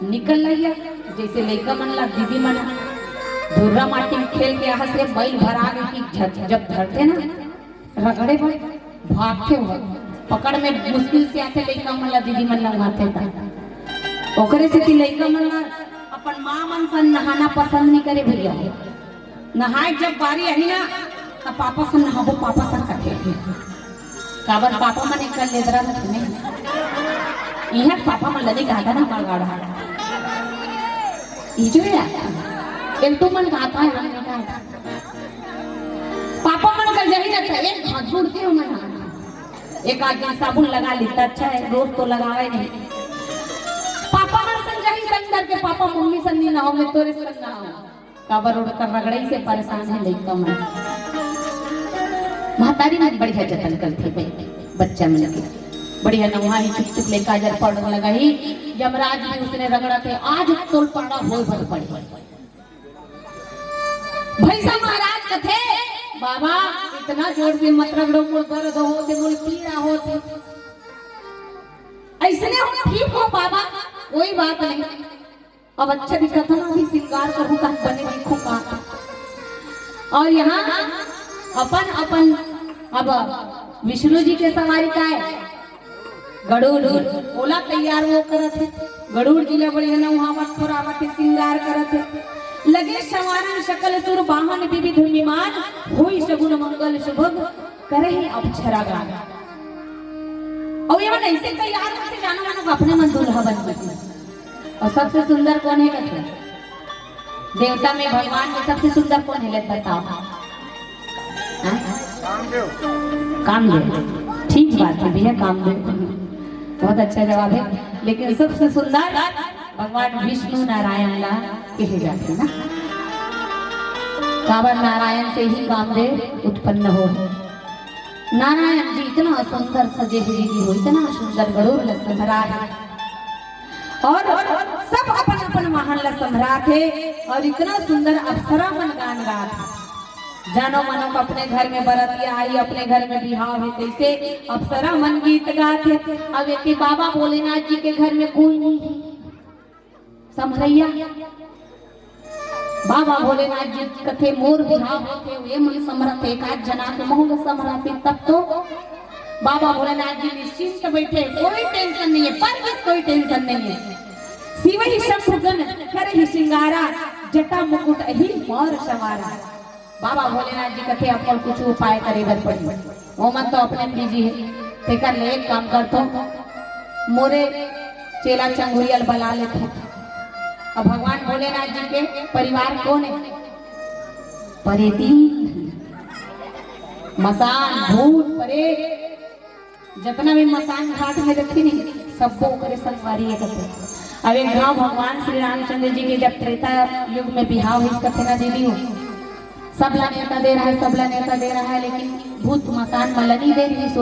निकल लइया, जइसे लइका मन ला दीदी मन धुर्रा माटी में खेल के आहस रे, मइल भरा गे कि झ-, जब धरथे ना, रगड़े बर भागथे हो, पकड़ में मुश्किल से आथे लइका मन ला, दीदी मन नम्हाथे त। ओकरे सेती लइका मन ला अपन माँ मन सन नहाना पसंद नइ करे भैया। नहाए जब बारी आही ना, त पापा सन नहाबो, पापा सन कथे। काबर पापा मन एक कर लेदरा रथे में। इहाँ पापा मन लगे गादा ना मलगाड़ा। ई जो या, एक तो मन गाता है, हम नहीं गाता। पापा मन कर जही जाता है, एक हाथ जोड़ के मन। एक आदमी साबुन लगा लेता, अच्छा है, रोज तो लगावे नहीं। पापा मन संग जही संग करके, पापा मम्मी संग नहीं नहाओ, मैं तोरे संग नहाओ। काबर ओकर रगड़ई से परेशान हे लइका मन। महतारी मन बढ़िया जतन करथे बे-, बच्चा मन के। बढ़िया नम्हाही, चुप चुप ले काजर पाउडर लगाही। यमराज भी उसने रगड़त हे, आज तोल पाड़ा होय बर पड़े। भैंसा महाराज कथे, "बाबा, इतना जोर से मत रगड़ो, मोर दर्द होथे, मोर पीड़ा होथे।" अइसने हो, ठीक हो बाबा, कोई बात नहीं। अब अच्छा दिखत हन, अभी श्रृंगार करहूं त बने दिखहूं का। अउ इहाँ अपन अपन, अब विष्णु जी के सवारी का हे, गरुड़, ओला तैयार वो करत हे। गरुड़ जी ला बढ़िया नहावत खोरावत हे, श्रृंगार करत हे। लगे संवारन सकल सुर, वाहन विविध विमान, होई सगुन मंगल सुभग, करहि अप्सरा गान। अउ ये मन ऐसे तैयार होके जाना मानो अपने मन दूल्हा बन के। अउ सबसे सुंदर कोन हे कथे? देवता में भगवान में सबसे सुंदर कोन हे, ले बताओ। हाँ? कामदेव। ठीक बात हे भैया, कामदेव। बहुत अच्छा जवाब हे। लेकिन सबसे सुंदर भगवान विष्णु नारायण ला कहे जाथे ना। काबर नारायण से ही कामदेव उत्पन्न होहे। नारायण जी इतना सुंदर सजे हुए जी हो, इतना सुंदर गरुड़ ला संभरात हे। अउ सब अपन अपन वाहन ला संभरात हे अउ इतना सुंदर अप्सरा मन गान गात हे। जानो मानो अपने घर में बरतिया आही, अपने घर में बिहाव हे, तइसे अप्सरा मन गीत गात हे। अब एती बाबा भोलेनाथ जी के घर में कोई नहीं हे संभरइया। बाबा भोलेनाथ जी कथे, मोर बिहाव होथे, ये मन संभरत हे, एकाध झन आके महूं ला संभरातिस तब तो। बाबा भोलेनाथ जी निश्चिंत बइठे, कोई tension नहीं हे, पर बस कोई tension नहीं हे। शिवहि शंभु गण करहि सिंगारा, जटा मुकुट अही मौर संवारा। बाबा भोलेनाथ जी कथे, अब मोला कुछ उपाय करे बर पड़ही। ओमन तो अपने busy हे, तेकर ले एक काम करथों, मोरे चेला चंगुरिया ल बला लेथों। अब भगवान भोलेनाथ जी के परिवार कोन हे? परेती, मसान, भूत, परेत, जतना भी मसान घाट में रथे नहीं, सब्बो ओकरे संगवारी हे कथे। अब एक घांव भगवान श्री रामचंद्र जी के जब त्रेता युग में बिहाव होइस कथे ना दीदी हो, सबला नेवता दे रहा है, सबला नेवता दे रहा है, लेकिन भूत मसान मन ला नइ दे रहिस।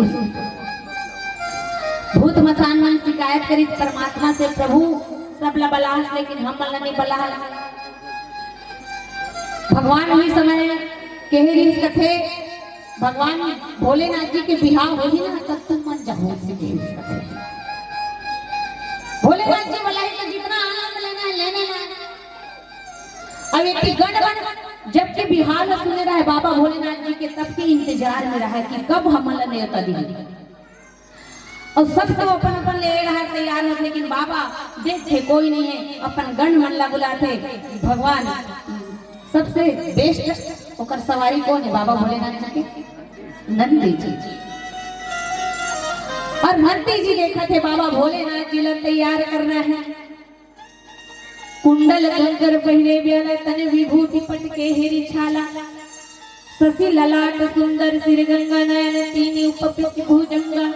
भूत मसान मन शिकायत करिस परमात्मा से, प्रभु, सबला बलाहस लेकिन हमन ला नइ बलाहस। भगवान उही समय कहे रहिस कथे, भगवान भोलेनाथ जी के बिहाव होही ना, तब तुम मन जाहू, अइसे कहे रहिस कथे। भोलेनाथ जी बलाही तो जितना आनंद लेना है, लेने ना। अब एती गण मन जब के बिहाव ला सुने रहे, बाबा भोलेनाथ जी के, तब के इंतजार में रहे कि कब हमन ला नेवता दिही। अउ सब तो अपन अपन ले रहा तैयार होत, लेकिन बाबा देखथे कोई नहीं हे, अपन गण मन ला बुलाथे। भगवान सबसे best, ओकर सवारी कोन हे? बाबा भोलेनाथ जी के नंदी जी। अउ नंदी जी देखथे बाबा भोलेनाथ जी ला तैयार करना हे। कुंडल कंकर पहिरे ब्याला, तन विभूति पट के हेरी छाला। शशि ललाट सुंदर सिर गंगा, नयन तीन उपपित भुजंगा।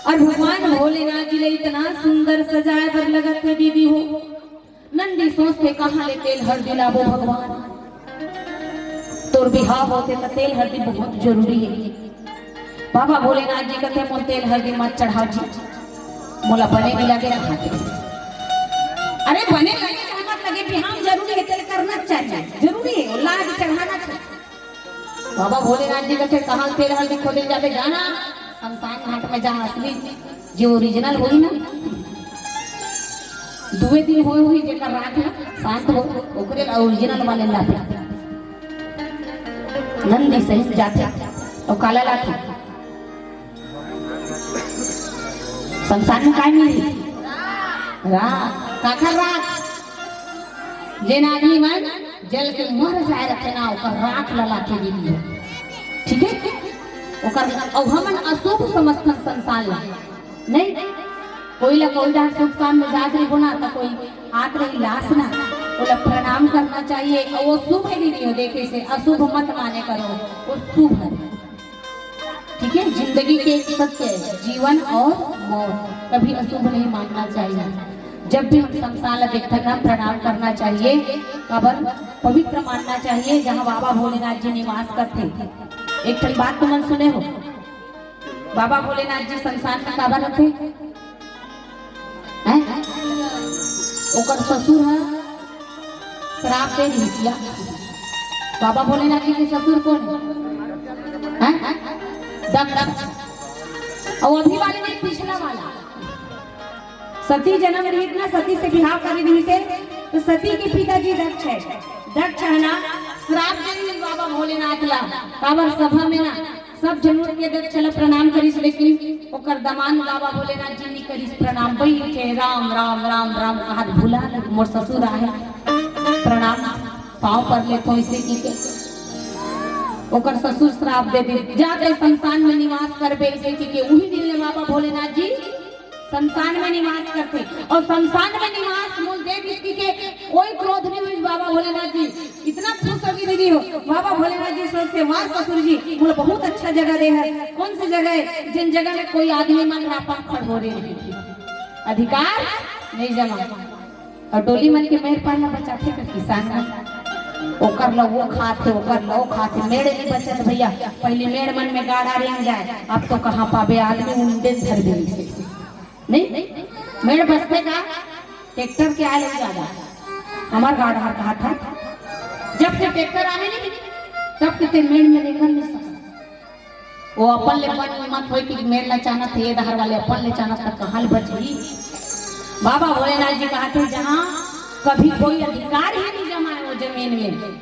अउ भगवान भोलेनाथ जी ला इतना सुंदर सजाए बर लगत हे दीदी हो। नंदी सोचथे, कहाँ ले तेल हरदी लाबो भगवान? तोर बिहाव होथे त तेल हरदी बहुत जरूरी हे। बाबा भोलेनाथ जी कथे, मोर तेल हरदी मत चढ़ाव जी, मोला बने नइ लगे, कहाथे। अरे बने लगे चाहे मत लगे, बिहाव जरूरी हे, तेल करना चाहिए, जरूरी हे, वो लाज चढ़ाना चाहिए। बाबा भोलेनाथ जी कथे, कहाँ तेल हरदी खोजे जाबे, जाना शमशान घाट में, जहाँ असली जे original होही ना, दुए दिन होए होही, जेकर राख ना शांत हो, ओकरे ला original वाले लाथे। नंदी सही जाथे, अउ काला लाथे। शमशान में काय मिलही? राख। काखर राख? जेन आदमी मन जल के मर जाए रथे ना, ओकर राख ला लाथे दीदी हो। ठीक हे? ओकर, अउ हमन अशुभ समझथन शमशान ला। नहीं, कोई ला कोई डाहर शुभ काम में जात रहिबो ना, त कोई आत रही लाश ना, ओला प्रणाम करना चाहिए। अउ वो शुभ हे दीदी हो, देखे से अशुभ मत माने करो, वो शुभ हे। ठीक है, जिंदगी के एक सत्य है, जीवन और मौत, कभी अशुभ नहीं मानना चाहिए। जब भी हम शमशान ला देखथन ना, प्रणाम करना चाहिए, काबर पवित्र मानना चाहिए, जहाँ बाबा भोलेनाथ जी निवास करथे। एक ठन बात तुमन सुने हो, बाबा भोलेनाथ जी शमशान में काबर रथे? हैं? ओकर ससुर ह श्राप दे दिहिस या। बाबा भोलेनाथ जी के ससुर कोन हे? हैं? दक्ष। अउ अभी वाले नहीं, पिछला वाला। सती जनम रहिस ना, सती से बिहाव करे रहिस हे, त सती के पिताजी दक्ष हे। दक्ष हे ना, श्राप दे दिहिस बाबा भोलेनाथ ला। काबर सभा में ना, सब झन उठ के दक्ष ला प्रणाम करिस, लेकिन ओकर दमांद बाबा भोलेनाथ जी नइ करिस प्रणाम। बइठे, राम, राम, राम, राम कहत भुला गे, मोर ससुर आहे, प्रणाम, पाँव पर लेथों, अइसे कहिके। ओकर ससुर श्राप दे दे, "जा तैं शमशान में निवास करबे," अइसे कहिके उही दिन ले बाबा भोलेनाथ जी शमशान में निवास करथे। अउ शमशान में निवास मोला दे दिस कहिके कोई क्रोध नइ होइस बाबा भोलेनाथ जी। इतना खुश होगे दीदी हो। बाबा भोलेनाथ जी सोचथे, "वाह ससुर जी, मोला बहुत अच्छा जगह दे हस।" कौन सी जगह हे? जेन जगह में कोई आदमी मन रापा खड़बोरे नहीं, अधिकार नइ जमा। अउ डोली मन के मेड़ पार ला बचाथे का किसान मन? ओकर ला वो खाथे, ओकर ला वो खाथे, मेड़ नइ बचत भैया। पहिली मेड़ मन में गाड़ा रेंग जाय, अब तो कहाँ पाबे आदमी, उंडेच धर दे। नहीं, मेड़ बचथे का? ट्रैक्टर के आय ले जादा। हमर गाड़ा हर कहा था, जब से ट्रैक्टर आहे नहीं, तब से ते मेड़ में रेंगन नइ सकस। वो अपन ले बन मत होय कि मेड़ ला चानत हे, ये डहर वाले अपन ले चानत, त कहाँ ले बचही? बाबा भोलेनाथ जी कहाथे, जहाँ कभी कोई अधिकार ही नइ जमाय वो जमीन में,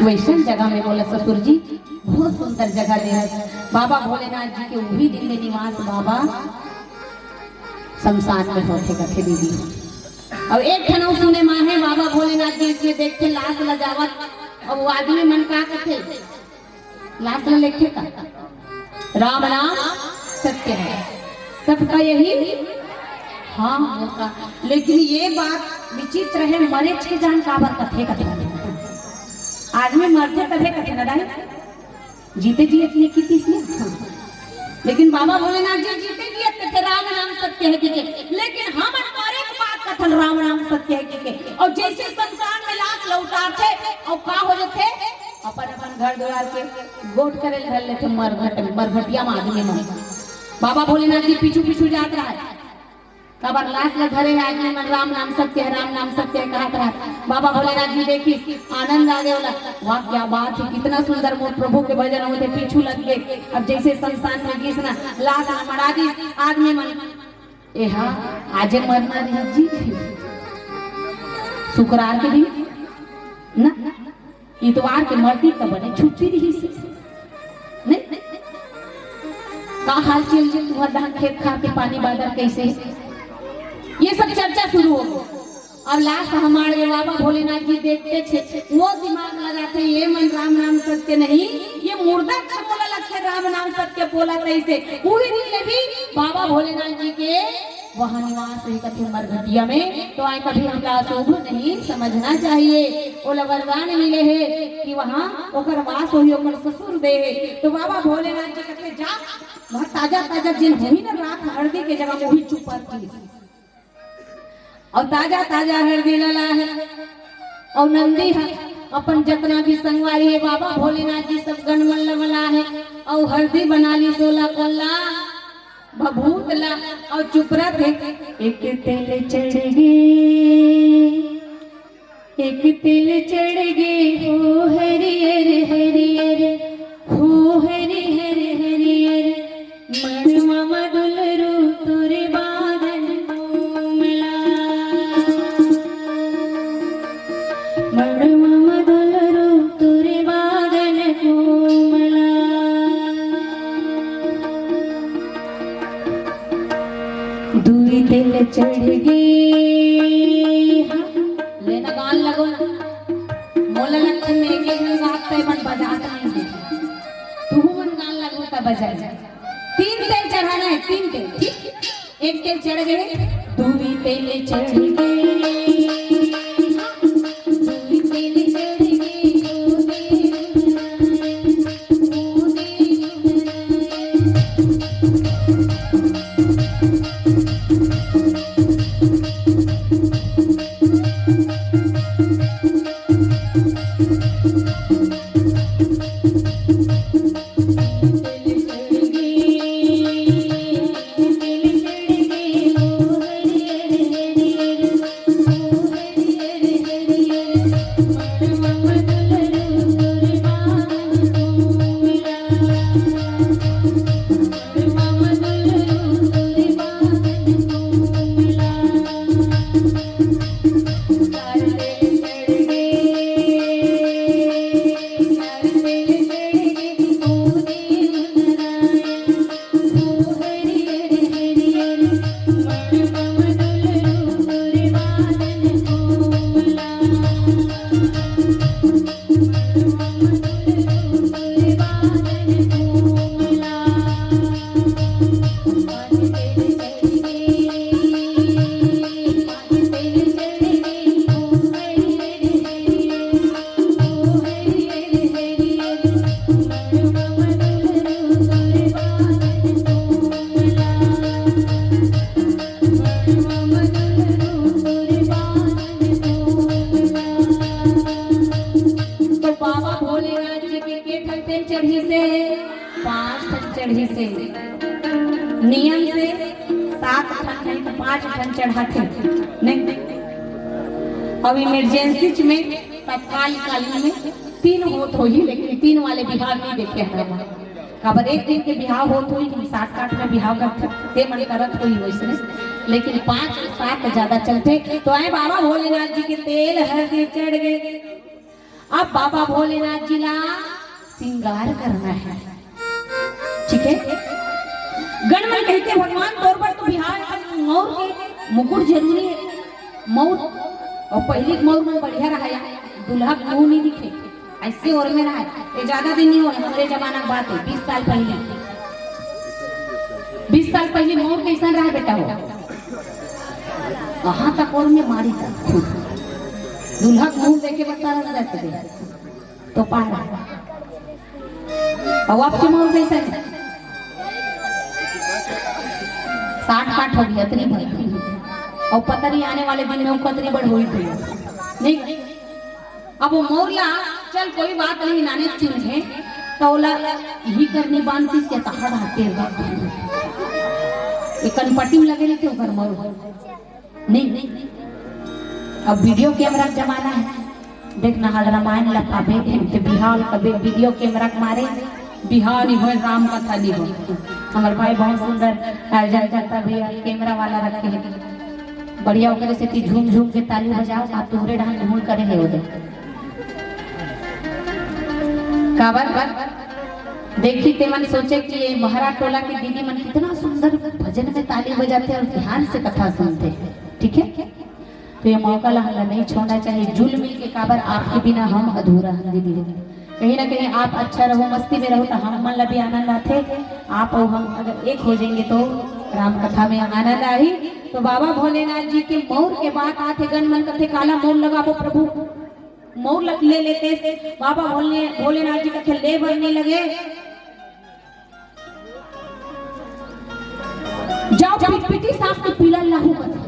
वइसन जगह में बोला ससुर जी, बहुत सुंदर जगह दे हस। बाबा भोलेनाथ जी के उही दिन ले निवास बाबा शमशान में होथे कथे दीदी। अब एक ठन अउ सुने मा हे, बाबा भोलेनाथ जी इसमें देखथे लाश ला जावत, अब वो आदमी मन का कथे, लाश ला लेखे का, "राम नाम सत्य है, सबका यही।" हाँ, वो का। लेकिन ये बात विचित्र हे, मरेच के जान काबर कथे, कथे। आदमी मरथे तभे कथे ना दाई, जीते जियत नइ कितिस ना। लेकिन बाबा भोलेनाथ जी जीते जियत कथे, "राम नाम सत्य है" कहिके। लेकिन हमन मरे के बाद कथन, "राम नाम सत्य है" कहिके। अउ जइसे शमशान में लाश ला उतारथे, अउ का हो जाथे? अपन अपन घर दुवार के गोठ करे ल धर लेथे, मरघट, मरघटिया म आदमी मन। बाबा भोलेनाथ जी पीछू पीछू जात रहय, काबर लाश ला धरे हे आदमी मन, "राम नाम सत्य है, राम नाम सत्य है" कहत रहय। बाबा भोलेनाथ जी देखिस, आनंद आ गे ओला, "वाह, क्या बात है, कितना सुंदर मोर प्रभु के भजन होथे", पीछू लग गे। अब जइसे शमशान में गिस ना, लाश ला मड़ा दिस, आदमी मन, "एहा आजे मरना रहिस जी, शुक्रवार के दिन ना, इतवार के मरतिस त बने छुट्टी रहिस, नहीं? का हाल चल रही तुँहर धान खेत खार के पानी बादर कइसे?" ये सब चर्चा शुरू हो गे। अब लाश हमारे बाबा भोलेनाथ जी देखथे, वो दिमाग लगाथे, "ये मन राम नाम सत्य नहीं, ये मुर्दा के बोला लगथे राम नाम सत्य बोला कइसे?" उही दिन ले भी बाबा भोलेनाथ जी के वहाँ निवास हे कथे मरघटिया में, तो आय कभी हमला अशुभ नहीं समझना चाहिए। ओला वरदान मिले हे कि वहाँ ओकर वास होही, ओकर ससुर दे हे। तो बाबा भोलेनाथ जी कथे, "जा, वहाँ ताजा ताजा जेन होही ना राख हरदी के जगह, ओही चुपर की।" अउ ताजा ताजा हरदी ला लाय हे। अउ नंदी ह अपन जतना भी संगवारी हे, बाबा भोलेनाथ जी सब गन मन ला बलाय हे। अउ हरदी बना लिस ओला कोल्ला, भभूत ला, अउ चुपरा थे। एक तेल चढ़ गे, एक तेल चढ़ गे, हो हरियर हरियर, हो हरियर हरियर, मड़वा म दुलरू तोरे बादन कोमला, मड़वा म दुलरू तोरे बादन कोमला। दुई तेल चढ़ गे। हाँ, लेना गान लगो ना। मोला लगथे मैं एक एक साथ तय मन बजात नहीं दे। तू मन गान लगो तब बजाए। तीन तेल चढ़ाना है, तीन तेल, ठीक? एक तेल चढ़ गे, दुई तेल चढ़ गे, दुई तेल चढ़ गे, ओ देवराय, ओ देवराय। नियम से सात ठन नहीं तो पांच ठन चढ़ाथे, नहीं? अब इमरजेंसी में तत्काल कालीन में तीन होत होही, लेकिन तीन वाले बिहाव नहीं देखे हन। काबर एक दिन के बिहाव होत होही, सात आठ में बिहाव करथे, ते मन करत होही वैसने, लेकिन पांच सात ज्यादा चलथे। तो आए बाबा भोलेनाथ जी के तेल हर दिन चढ़ गए, अब बाबा भोलेनाथ जी ला श्रृंगार करना है, ठीक है? गण मन कहते, "भगवान, तोर बर तो बिहाव, मौर के मुकुट जरूरी है, मौर।" और पहली मौर मन बढ़िया रहा, दूल्हा मुंह नहीं दिखे, ऐसे और में रहा। ये ज्यादा दिन नहीं होय, हमरे जमाना के बात है, बीस साल पहले, बीस साल पहले मौर कैसन रहा बेटा हो? कहाँ तक और में मारी तक दूल्हा के मुंह देखे बता रहा जाते थे। तो पार है। अब आपके मौर कैसन है? साठ काठ हो गया, अतनी भर। और पता नहीं आने वाले दिन में वो कतनी बढ़ होई गई। नहीं, अब वो मौर ला, चल कोई बात नहीं, नाने चुन है, तो ओला यही करनी बांधती से तहड़ आते हैं। ये कनपट्टी में लगे नहीं थे ओकर मौर। नहीं, अब वीडियो कैमरा के जमाना है। देखना हाल रामायण ला पाबे, ते बिहाव कबे वीडियो कैमरा के मारे बिहाव नहीं होय, राम कथा नहीं होय। हमर भाई बहुत सुंदर आयोजन करता भैया, कैमरा वाला रखे हैं, बढ़िया ओकरे से ती झूम झूम के ताली बजाओ, आप तोहरे ढंग घूम करे है उधर। काबर देखी ते मन सोचे कि ये महरा टोला के दीदी मन कितना सुंदर भजन में ताली बजाते और ध्यान से कथा सुनते, ठीक है? तो ये मौका ला हमला नहीं छोड़ना चाहिए। जुल मिल के काबर आपके बिना हम अधूरा हन दीदी हो। कहीं ना कहीं आप अच्छा रहो, मस्ती में रहो, तो हम मन ला भी आनंद आथे। आप और हम अगर एक हो जाएंगे तो राम कथा में आनंद आही। तो बाबा भोलेनाथ जी के मौर के बात आथे, गण मन कथे, "काला मौर लगाबो प्रभु।" मौर लग ले लेते बाबा भोले, भोलेनाथ जी कथे, "ले बर नहीं लगे।" जाओ पिटपिटी सास के पीला लाहू कर।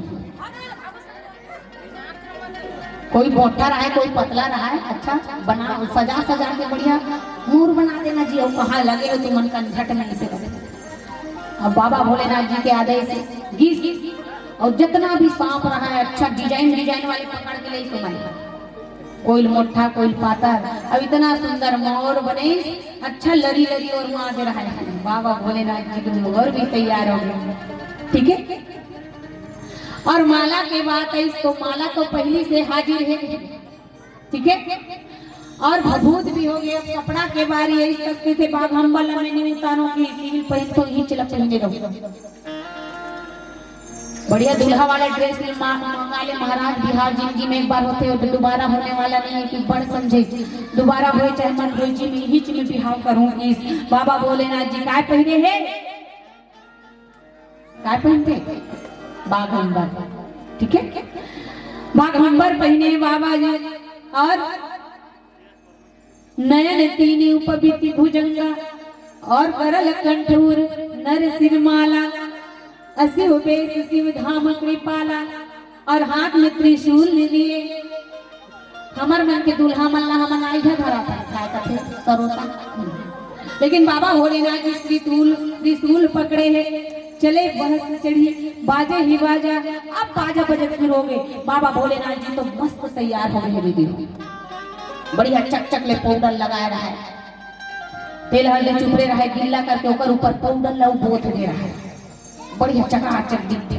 कोई मोटा रहा है, कोई पतला रहा है, अच्छा बना, सजा सजा के बढ़िया मौर बना देना जी। और कहाँ लगे हो तुमन का झट में इसे लगे। अब बाबा भोलेनाथ जी के आदेश से गीस और जितना भी सांप रहा है, अच्छा डिजाइन डिजाइन वाले पकड़ के ले इसे बना। कोई मोटा, कोई पातर। अब इतना सुंदर मौर बने, अच्छा लरी लरी और माँ दे रहा है। बाबा भोलेनाथ जी के मौर भी तैयार हो गए, ठीक है। और माला के बात है, तो माला तो पहली से हाजिर है, ठीक है। और भभूत भी हो गया, कपड़ा के बारी है, इस तस्वीर से बाघ अम्बल में नहीं उतारो कि सील पहन तो ही चिलक पहने रहो। बढ़िया दूल्हा वाला ड्रेस ले मा-, मंगा ले महाराज। बिहाव जिंदगी में एक बार होथे, वो तो दोबारा होने वाला नहीं है, कि बड़ समझे। दोबारा होए चाहे मत होए, जी में हिच में बिहाव करूं। इस बाबा भोलेनाथ जी काय पहने हैं? काय पहनते? बाघ अम्बर, ठीक है, बाघ अम्बर पहने बाबा जी। और नयन तीन उपबीति भुजंगा और करल कंठ उर नर सिरमाला, असिव बेस सिव धाम कृपाला, और हाथ में त्रिशूल लिए। हमर मन के दूल्हा मन ला हमन आइहा धरा था, काय कथे सरोता। लेकिन बाबा भोलेनाथ जी त्रिशूल, त्रिशूल पकड़े हैं, चले बहस चढ़ी, बाजे ही बाजा। अब बाजा बजत शुरू हो गए। बाबा भोलेनाथ जी तो मस्त तैयार हो गए दीदी, बढ़िया चकचक ले पाउडर लगाए रहा है, तेल हल्दी चुपड़े रहा है, गिल्ला करके ओकर ऊपर पाउडर ला बोत दे रहा है, बढ़िया चकाचक दिख दिख।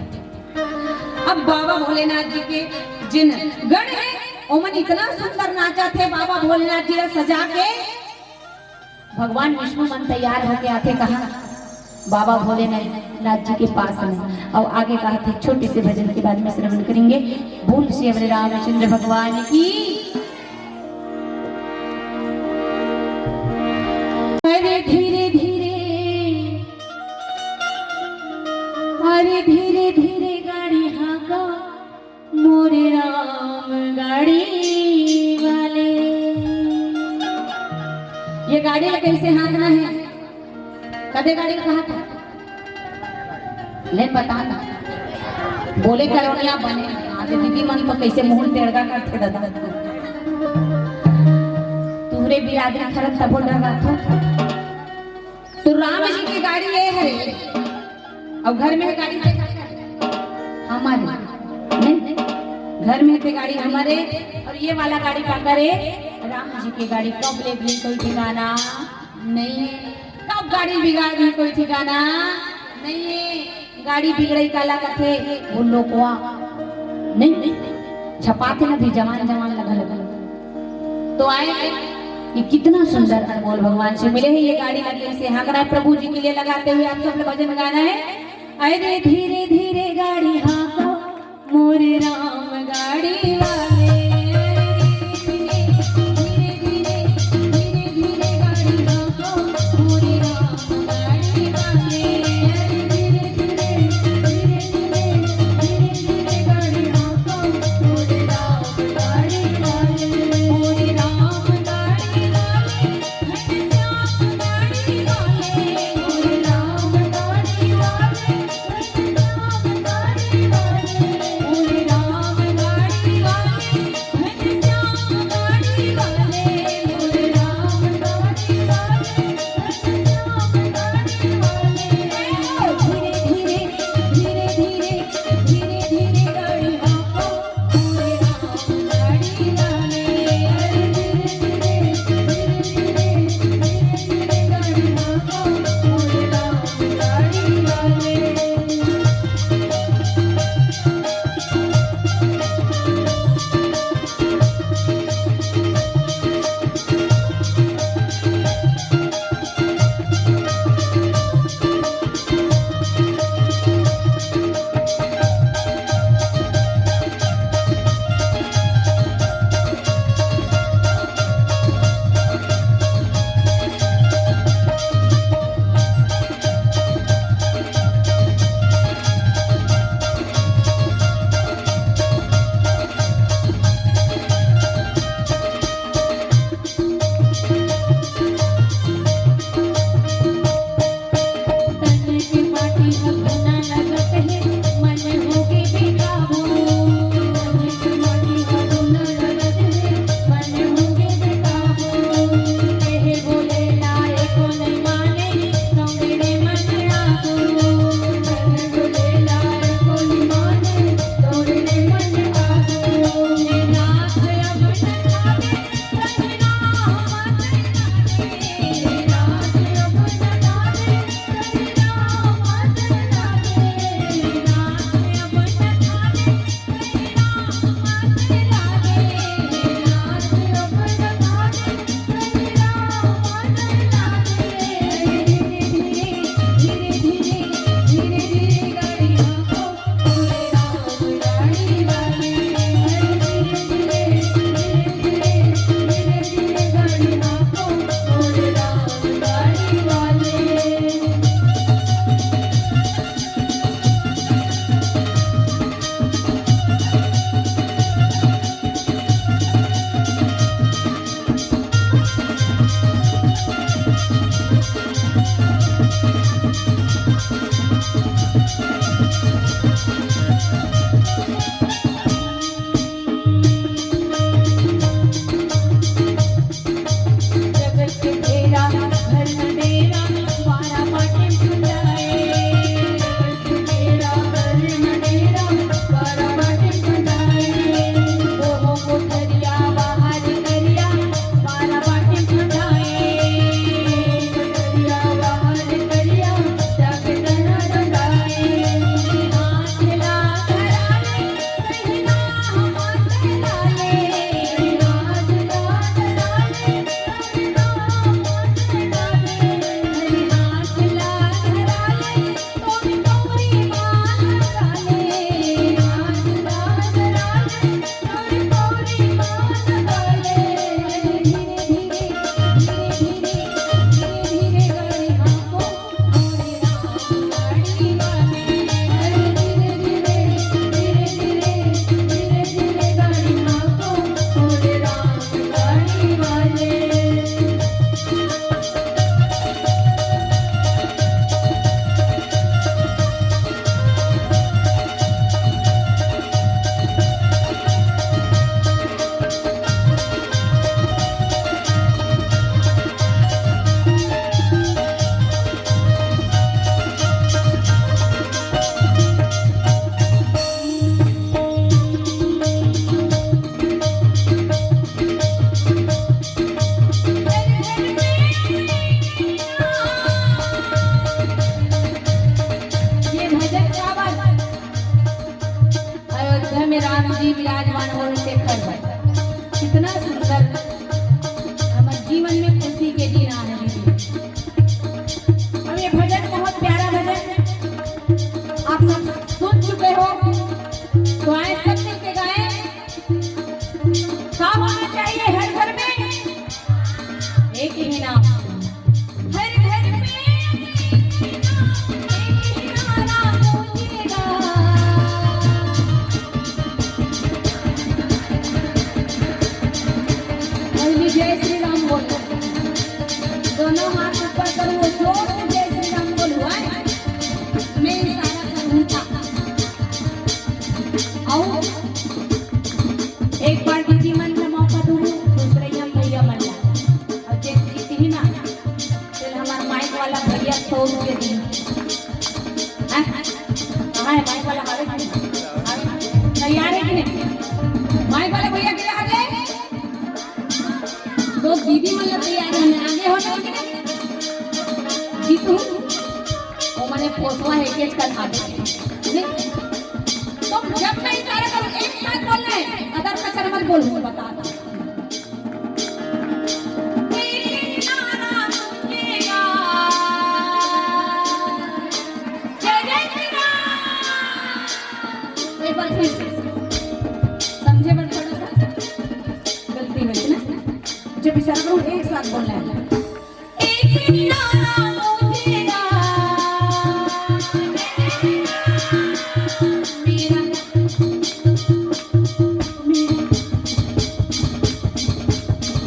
अब बाबा भोलेनाथ जी के जिन गण है, ओमन इतना सुंदर नाचा थे, बाबा भोलेनाथ जी ला सजा के भगवान विष्णु मन तैयार होके आथे कहाँ? बाबा भोलेनाथ जी के पास में। और आगे कहा थे, छोटे से भजन के बाद में श्रवण करेंगे। बोल श्री हमारे रामचंद्र भगवान की। अरे धीरे धीरे, अरे धीरे धीरे गाड़ी हाँका, मोरे राम गाड़ी वाले। ये गाड़ी ला कैसे हाँकना है? कदे गाड़ी ला कहा था? ले बता ना। बोले करोनिया बने। आज दीदी मन तो कैसे मुंह टेढ़ा करथे दादा। तुहरे बिरादरी खरत तबो डर रहा था। राम जी के गाड़ी ये हरे, अउ घर में गाड़ी ते हमारे, नहीं? घर में ते गाड़ी हमारे, अउ ये वाला गाड़ी का करे? राम जी के गाड़ी। कब ले भी कोई ठिकाना नहीं है, कब गाड़ी बिगाड़ भी कोई ठिकाना नहीं है। गाड़ी बिगड़ई काला कथे? वो लोकवा नहीं, छपाथे ना भी जवान जवान लगा लगा। तो आए, ये कितना सुंदर अनमोल भगवान से मिले हैं। ये गाड़ी लगे से हाँकना है प्रभु जी के लिए, लगाते हुए आप सब लोग भजन गाना है। अरे धीरे धीरे गाड़ी हाँको, मोरे राम गाड़ी वाले। धीरे धीरे, धीरे धीरे गाड़ी हाँको, मोरे राम गाड़ी वाले। अरे धीरे धीरे, धीरे धीरे, धीरे धीरे गाड़ी हाँको, मोरे राम गाड़ी वाले, मोरे राम गाड़ी वाले। जी विराजमान हो तेकर बर। कितना सुंदर हमर जीवन में खुशी के दिन आने दीदी। अब ये भजन बहुत प्यारा भजन आप सब सुन चुके हो, तो आए सब मिलके गाएं। क्या होना चाहिए हर घर में? एक ही नाम। हर घर में एक ही नारा गूंजेगा। पहली जय श्री राम बोलो, दोनों हाथ ऊपर करो, जोर से जय श्री राम बोलो। आए, मैं इशारा करूंगा। आओ, एक बार दीदी मन ला मौका दूँ, दूसरे हम भैया मन ला। अउ जे जीतही ना, तेला हमर माइक वाला भैया सौ रुपया दिही। हैं? कहाँ है माइक वाला? हावे कि नहीं? हावे? तैयार है कि नहीं? माइक वाला भैया के हावे? तो दीदी मन ला तैयार होना, आगे होना कि नहीं? जीतू, वो मने पोसवा है, केच कर खा दे। नहीं? तो जब मैं इशारा करूँ, एक साथ बोलना है, अदर कचर मत बोलूँ, बता दो। एक बार फिर से। समझे बर थोड़ा सा गलती होइस ना। जब इशारा करूँ, एक साथ बोलना है। एक नारा गूंजेगा, मेरा, मेरा,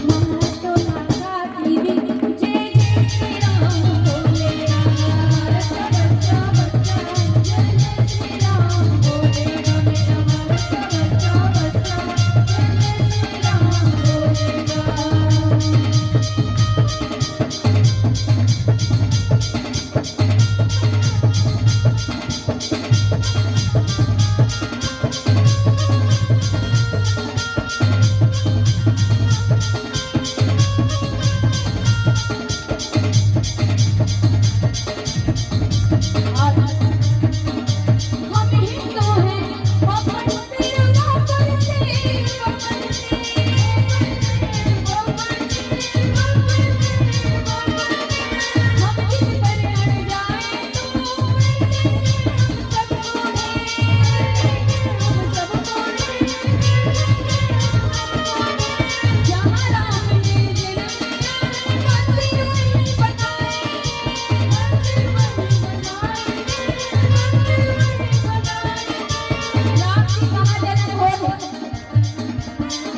मारा तो लागा टीवी, जय जय श्री राम बोलेगा, बच्चा, बच्चा, बच्चा, जय जय श्री राम बोलेगा, मेरा मारा तो बच्चा, बच्चा, जय जय श्री राम बोलेगा।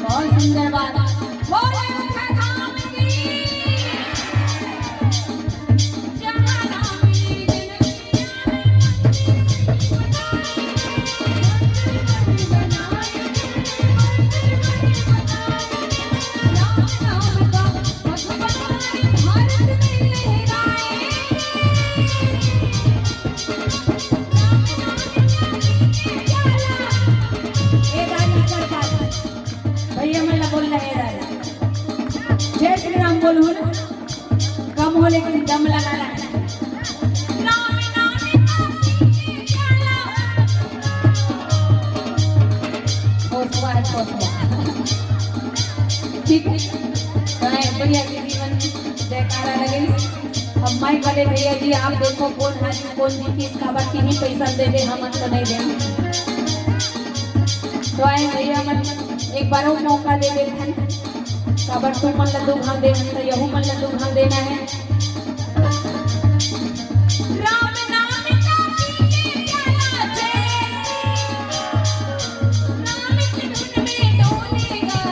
बहुत सुंदर बात। बोले अयोध्या धाम की। जहाँ राम जी जन्म लिया है, मंदिर बनाए, मंदिर बनाए, मंदिर बनाए। राम नाम का मधुबान भारत में लहराए। राम नाम का ए दाई, कर पाए। भैया मन ला बोलना हे दाई। जय श्री राम बोलहू ना, कम हो लेकिन दम लगाना है। होसवा है, होसवा। ठीक है, तो एक बढ़िया दीदी मन जयकारा लगे। अब माइक वाले भैया जी, आप देखो कौन हारी कौन जीतिस, काबर तिही पैसा दे दे, हमन तो नहीं दे। तो आए भैया मन, एक बार अउ मौका दे देथन, काबर तुमन ला दू घांव देहन, तो यहू मन ला दू घांव देना है। राम नाम का पीके प्याला जय, राम की धुन में डोलेगा।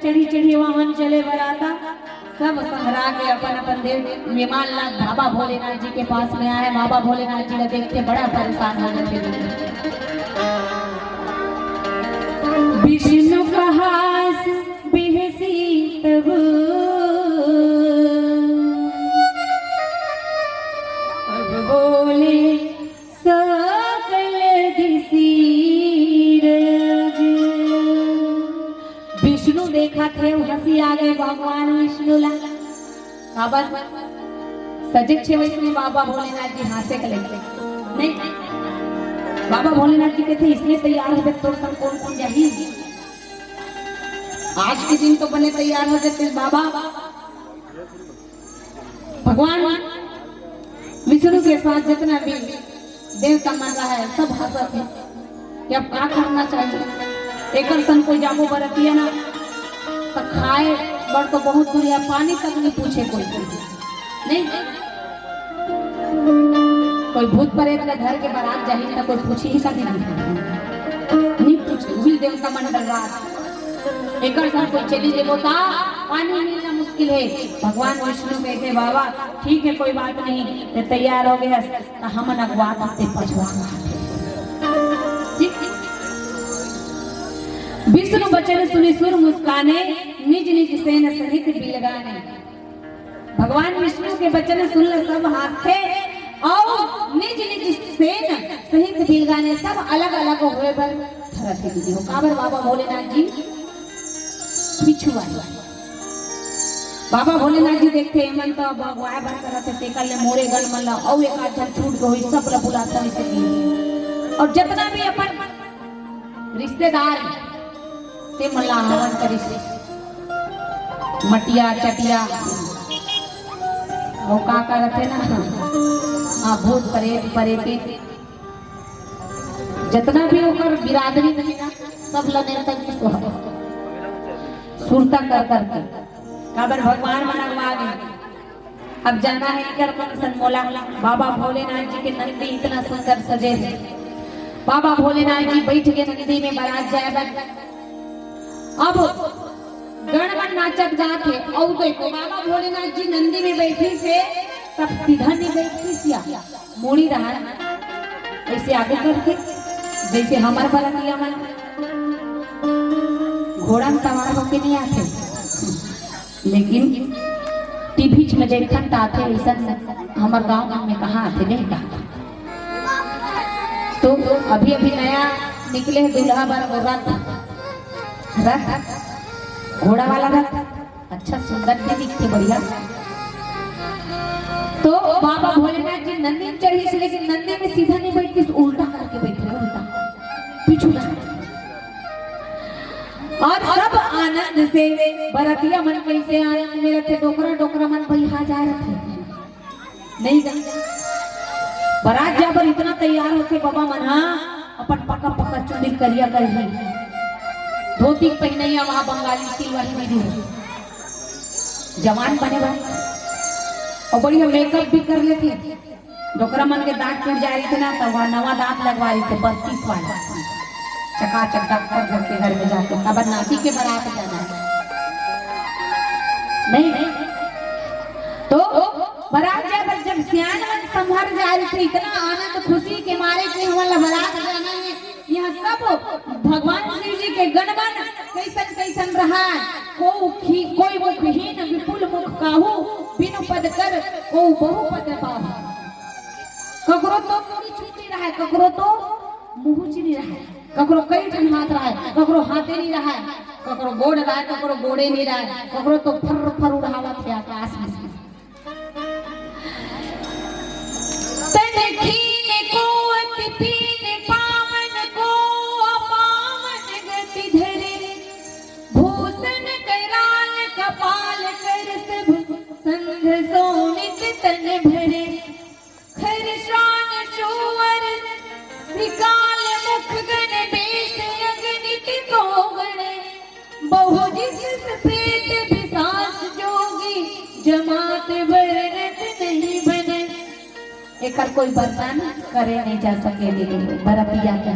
चढ़ी चढ़ी वाहन चले बराता, सब संघरा के अपन अपन देव विमान ला बाबा भोलेनाथ जी के पास में आए। बाबा भोलेनाथ जी ला देख के बड़ा परेशान हो जाथे। विष्णु कहास बिहसी तब अब बोले सकल दिसी राज। विष्णु देखत हे, हंसी आ गे भगवान विष्णु ला। काबर सजेक छे वइसने बाबा भोलेनाथ जी हंसे के लगे। नहीं, बाबा भोलेनाथ जी कथे, इसने तैयार हो गए, तोर संग कौन कौन जाही? आज के दिन तो बने तैयार हो जाते बाबा। भगवान विष्णु के साथ जितना भी देवता मन रहा है, सब हंसत है कि अब का करना चाहिए। एकर सन कोई जाबो बरतिया ना, तो खाए बर तो बहुत दूर है, पानी तक नहीं पूछे कोई। नहीं, कोई भूत प्रेत ला धर के बारात जाही, तो कोई पूछी ही कभी नहीं, नहीं पूछे। उही देवता मन डर्रात। एकर संग कोई चली जेबो ता पानी मिलना मुश्किल है। भगवान विष्णु कहिथे, बाबा ठीक है, कोई बात नहीं, ते तैयार हो गए हस, त हमन अगुवात हन ते पछुआत हन। ठीक? विष्णु बचन सुनि सुर मुस्काने, निज निज सेन सहित बिलगाने। भगवान विष्णु के बचन सुन ल सब हांसथे अउ निज निज सेन सहित बिलगाने, सब अलग अलग होए बर धरत हे दीदी हो। काबर बाबा भोलेनाथ जी पीछू आए। बाबा भोलेनाथ जी देखथे, एमन तो अब अगुवाए बर करत हे, तेकर ले मोरे गन मन ल अउ एक आध झन छूट गे होही, सब ल बुलाथन इसे। अउ जतना भी अपन रिश्तेदार हे, ते मन ला आमंत्रित करिस। मटिया, चटिया, वो का का रथे ना, हाँ, भूत, प्रेत, प्रेती, जतना भी ओकर बिरादरी रही ना, सब ला नेवता करिस। सुरता कर कर के, काबर भगवान मन अगवा गे। अब जाना हे इकर मन सन मोला। बाबा भोलेनाथ जी के नंदी इतना सुंदर सजे हे। बाबा भोलेनाथ जी बइठ गे नंदी में बारात जाए बर। अब गण मन नाचत जात हे, अउ देखो बाबा भोलेनाथ जी नंदी में बइठिस हे, तब सीधा नहीं बइठिस या मुड़ी रहा हे, अइसे आगे करके, जइसे हमर बरतिया मन घोड़ा में सवार होके नहीं आथे। लेकिन टीवी में देखन त आथे, अइसन हमर गांव में कहाँ आथे, नहीं कहाँ। तो अभी अभी नया निकले हे दूल्हा बर वो रथ, रथ, घोड़ा वाला रथ, अच्छा सुंदर भी दिखथे, बढ़िया। तो बाबा भोलेनाथ जी नंदी में चढ़िस, लेकिन नंदी में सीधा नहीं बइठिस, उल्टा करके बइठे, उल्टा, पीछू। अउ सब आनंद से बरतिया मन कइसे आनंद में रथे, डोकरा डोकरा मन बइहा जाए रथे। नहीं गा। बारात जाए बर इतना तैयार होथे बाबा मन, हाँ, अपन पक्का पक्का चुंदी करिया करही, धोती पहिनइया, वहाँ बंगाली सिलवाही दीदी हो, जवान बने बर, अउ बढ़िया मेकअप भी कर लेथे। डोकरा मन के दांत टूट जाए रहिथे ना, त वहाँ नवा दांत लगवा रहिथे, बत्तीस वाला। चकाचक डॉक्टर घर के घर में जाके, काबर नाती के बारात जाना हे। नहीं, नहीं। तो बारात जाए बर जब सियान मन संभर जाए रहिथे, इतना आनंद खुशी के मारे कि हमन ला बारात जाना हे। यहाँ सब भगवान शिव जी के गण मन कइसन कइसन रहा हे, को खी-, कोई मुखहीन विपुल मुख काहू, बिनु पद कर को बहुपद पाहू। ककरो तो मुड़ी चुंदी रहा हे, ककरो तो मुहूच नहीं रहा हे, ककरो कई ठन हाथ रहा हे, ककरो हाथे नहीं रहा हे, ककरो गोड़ रहा हे, ककरो गोड़े नहीं रहा हे, ककरो तो फर फर उड़ावत हे आकाश में। तन खीन को अति पीन, पावन को अपावन गति धरे। भूषण कराल कपाल कर सब, संग सो नित तन भरे। खर श्रान चूवर सिकाल मुख गण बेस, अगणित को गण बहु जिस सफेद बिसास जोगी, जमात वर्णन नहीं बने। एकर कोई वर्णन करे नहीं जा सके दीदी बरतिया के।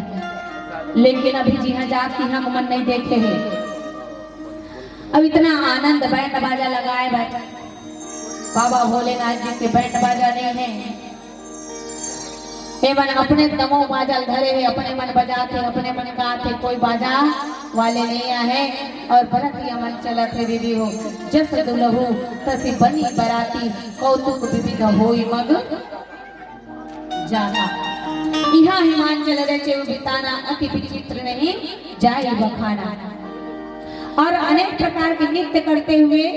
लेकिन अभी जिहाँ जात तिहाँ मन नहीं देखे हे। अब इतना आनंद, बैंड बाजा लगाए बर बाबा भोलेनाथ जी के बैंड बाजा नहीं है। ये मन अपने दमो बाजा ल धरे हे, अपने मन बजात हे, अपने मन गात हे, कोई बाजा वाले नहीं आहे। और बरतिया मन चलत हे दीदी हो, जस दुलहू तसी बनी बराती, कौतुक विविध होई मग जाना। इहाँ हिमांचल रचे बिताना, अति विचित्र नहीं जाए बखाना। और अनेक प्रकार के नृत्य करते हुए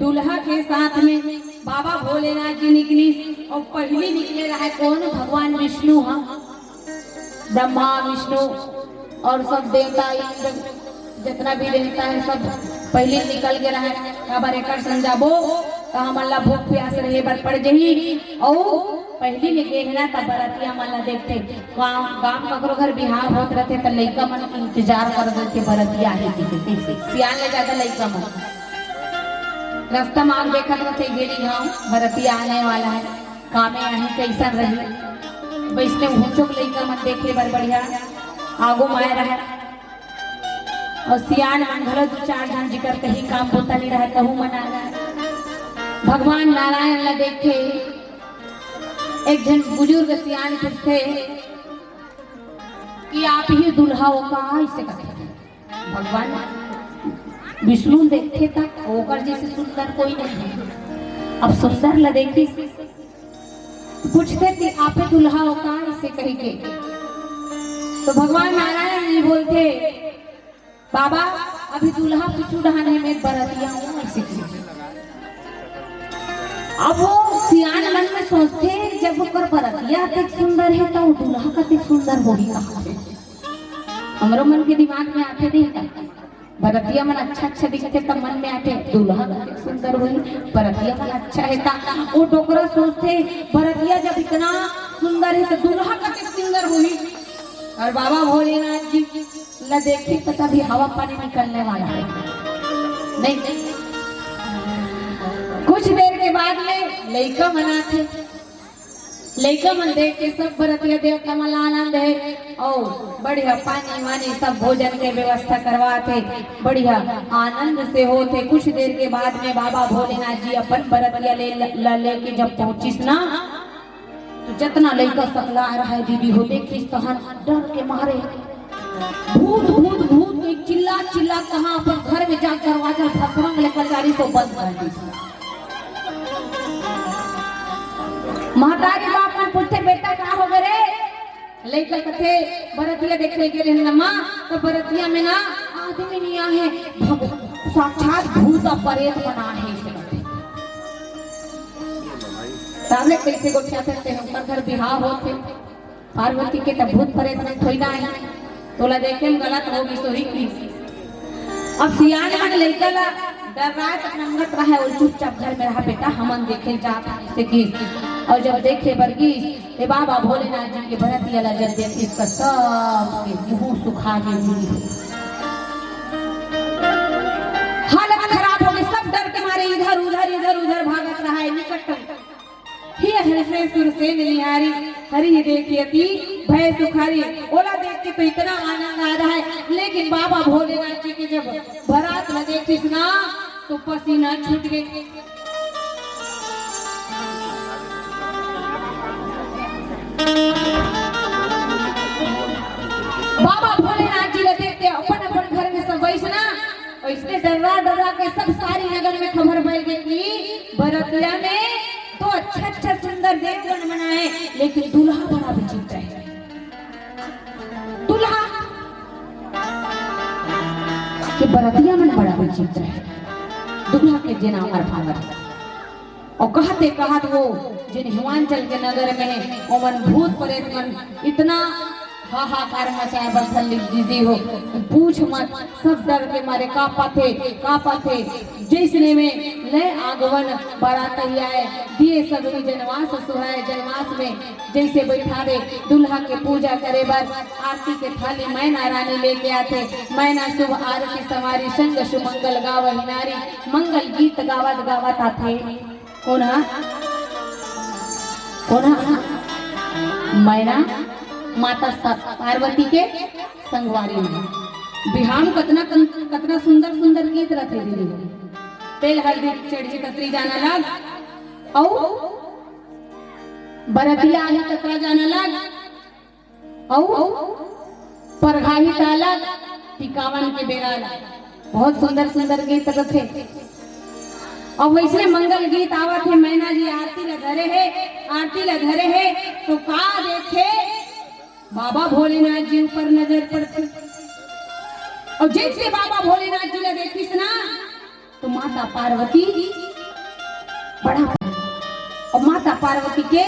दूल्हा के साथ में बाबा भोलेनाथ जी निकली। और पहली निकले रहे कौन? भगवान विष्णु। हाँ, ब्रह्मा, विष्णु और सब देवता, इंद्र, जितना भी देवता है, सब पहले निकल के रहे। काबर एकर संग जाबो त हमन ला भूख प्यास रहे बर पड़ जही। अउ पहली ले गे हे ना, त बरतिया मन ला देखथे। गाँव, गाँव ककरो घर बिहाव होत रथे, त लइका मन इंतजार कर देथे, बरतिया आही कहिके। सियान ले जादा लइका मन रस्ता म आग देखत रथे, गेड़ी गाँव बरतिया आने वाला है, कामे आही, कैसन रही। वैसने हुचुक लइका मन देखे बर बढ़िया आगू म आए रहे। और सियान मन घलो दू चार झन, जिकर कहीं काम बूता नहीं रहे, कहूँ मना रहे। भगवान नारायण ला देखे, एक झन बुजुर्ग सियान पूछथे कि आप ही दूल्हा हो का? ऐसे कहथे। भगवान विष्णु देखथे त ओकर जैसे सुंदर कोई नहीं है। अब सुंदर ला देखी, पूछथे कि आप ही दूल्हा हो का? ऐसे कहिके। तो भगवान नारायण जी बोलथे, बाबा, अभी दूल्हा पीछू डहान है, मैं बरतिया हूँ, ऐसे कहिके। अब वो सियान मन में सोचथे, जब ओकर बरतिया अतेक सुंदर है, तो दूल्हा कतेक सुंदर होही कहा। हमरो मन के दिमाग में आथे नहीं का? बरतिया मन अच्छा अच्छा दिखथे त मन में आथे, दूल्हा कतेक सुंदर होही। बरतिया मन अच्छा हे त ओ डोकरा सोचथे, बरतिया जब इतना सुंदर हे त दूल्हा कतेक सुंदर होही। और बाबा भोलेनाथ जी ला देखी त तभी हवा पानी निकलने वाला है। नहीं, कुछ देर के बाद में लइका मन आथे। लइका मन देख के सब बरतिया देवता मन ला आनंद है। और बढ़िया पानी वानी सब भोजन के व्यवस्था करवात हे, बढ़िया आनंद से होत हे। कुछ देर के बाद में बाबा भोलेनाथ जी अपन बरतिया ले, ल-, ल-, लेके जब पहुंचिस ना, तो जतना लइका सकला रहे दीदी हो, देखिस तहन डर के मारे भूत भूत भूत के चिल्ला चिल्ला कहाँ अपन घर में जा दरवाजा फसरंग ले कचारी तो बंद कर दी। महतारी बाप मन पूछथे, बेटा का हो गे रे? लइका कथे, बरतिया देखे गे रहेन ना माँ, तो बरतिया में ना आदमी नहीं आहे, भग-, साक्षात भूत और प्रेत मन आहे। तब ले कैसे गोठियाथे, ओकर घर बिहाव होथे। पार्वती के त भूत प्रेत मन थोड़ी ना आही, तोला देखे में गलत होगी, सो ही की। अब सियान मन लइका ला डर्रात नंगत रहे, और चुपचाप घर में रहा, बेटा हमन देखे जात हन, ऐसे की। और जब देखे बर गिस, ए बाबा भोलेनाथ जी के बरतिया ला जब देखिस त सब के मुंह सुखा गे। हालत खराब हो गई, सब डर के मारे इधर उधर इधर उधर भागत रहा है, निकट ही हंसे सुर से निहारी, हरि ही देखी अति भय सुखारी। ओला देख के तो इतना आनंद आ रहा है, लेकिन बाबा भोलेनाथ जी के जब बरात ला देखिस ना, तो पसीना छूट गए। बाबा भोलेनाथ जी ला देख के अपन अपन घर में सब वैसना, वैसने डर्रा डर्रा के सब सारी नगर में खबर फैल गई कि बरतिया में तो अच्छा अच्छा सुंदर देवगण मन आए, लेकिन दूल्हा बड़ा विचित्र है। दूल्हा के बरतिया मन बड़ा विचित्र है, दूल्हा के जेना अमर फावर। और कहते कहत वो जिन हिमांचल के नगर में ओमन भूत प्रेत मन इतना हाहाकार मचाए बइठे दीदी हो, पूछ मत। सब डर के मारे कांपत हे, कांपत हे। जैसने में ले आगमन बरात आए, दिए सगरी जनवास सुहाए। जनवास में जैसे बैठावे दूल्हा के पूजा करे बर, आरती के थाली मैना रानी लेके आथे। मैना शुभ आरती संवारी, संग सुमंगल गावही नारी, मंगल गीत गावत गावत आथे। कोन हा? कोन हा? मैना माता स-, पार्वती के संगवारी में। बिहाव म कतना कन-, कतना सुंदर सुंदर गीत रथे दीदी। तेल हरदी चढ़ही ततरी जाना लाग, अउ बरतिया आही ततरा जाना लाग, अउ परघाही ताला टिकावन के बेरा ला। बहुत सुंदर सुंदर गीत रथे। अउ वइसने मंगल गीत आवत हे, मैना जी आरती ला धरे हे, आरती ला धरे हे, तो का देखे, बाबा भोलेनाथ जी ऊपर नजर पड़थे। अउ जइसे बाबा भोलेनाथ जी ला देखिस ना, तो माता पार्वती बड़ा, अउ माता पार्वती के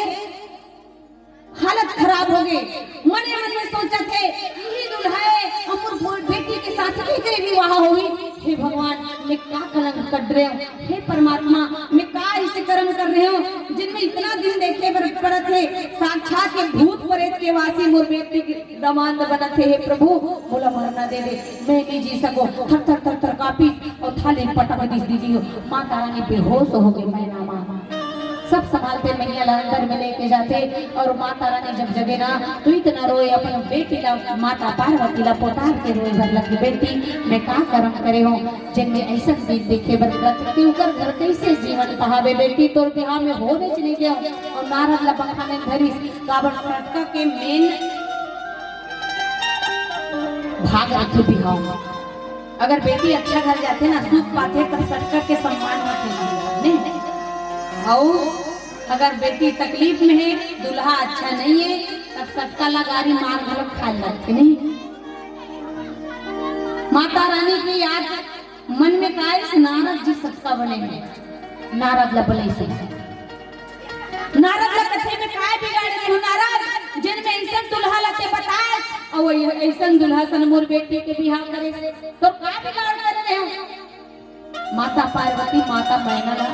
हालत खराब हो गे। मने मन में सोचत हे, "इही दुल्हा हे, अउ मोर बेटी के साथ एकरे विवाह होही। हे भगवान, मैं का कलंक कर डरे हंव? हे परमात्मा, मैं का अइसे करम कर रहे हंव, जिन में इतना दिन देखे बर पड़त हे, साक्षात के भूत प्रेत के वासी मोर बेटी के दमांद बनत हे। हे प्रभु, मोला मरना दे दे, मैं नइ जी सकों।" थर थर थर थर कांपिस अउ थाली पटक दिस दीदी हो। माता रानी बेहोश हो गे, मैना माँ। सब संभालथे, मइया ला अंदर में लेके जाथे अउ माता रानी जब जगे ना, तो इतना रोए, अपन बेटी ला, माता पार्वती ला पोटार के रोए बर लगे, "बेटी, मैं का करम करे हंव, जेन में अइसन दिन देखे बर मिलत हे, ओकर घर कइसे जीवन पहावे बेटी, तोर बिहाव में होनेच नइ देवंव।" अउ नारद ला बखाने धरिस, काबर सटका के मेन भाग रथे बिहाव में। अगर बेटी अच्छा घर जाथे ना, सुख पाथे, तब सटका के सम्मान होथे, नहीं? अउ अगर बेटी तकलीफ में हे, दूल्हा अच्छा नहीं हे, तब सटका ला गारी मार घलो खाए लगथे, नहीं? माता रानी के याद मन में का आइस, नारद जी सटका बने हे, नारद ला बले से नारद ला कथे, "मैं काय बिगाड़े हंव नारद, जेन में अइसन दूल्हा ला ते बताएस, अउ अइसन दूल्हा सन मोर बेटी के बिहाव करे, तो का बिगाड़ करे हंव?" माता पार्वती, माता मैना ला,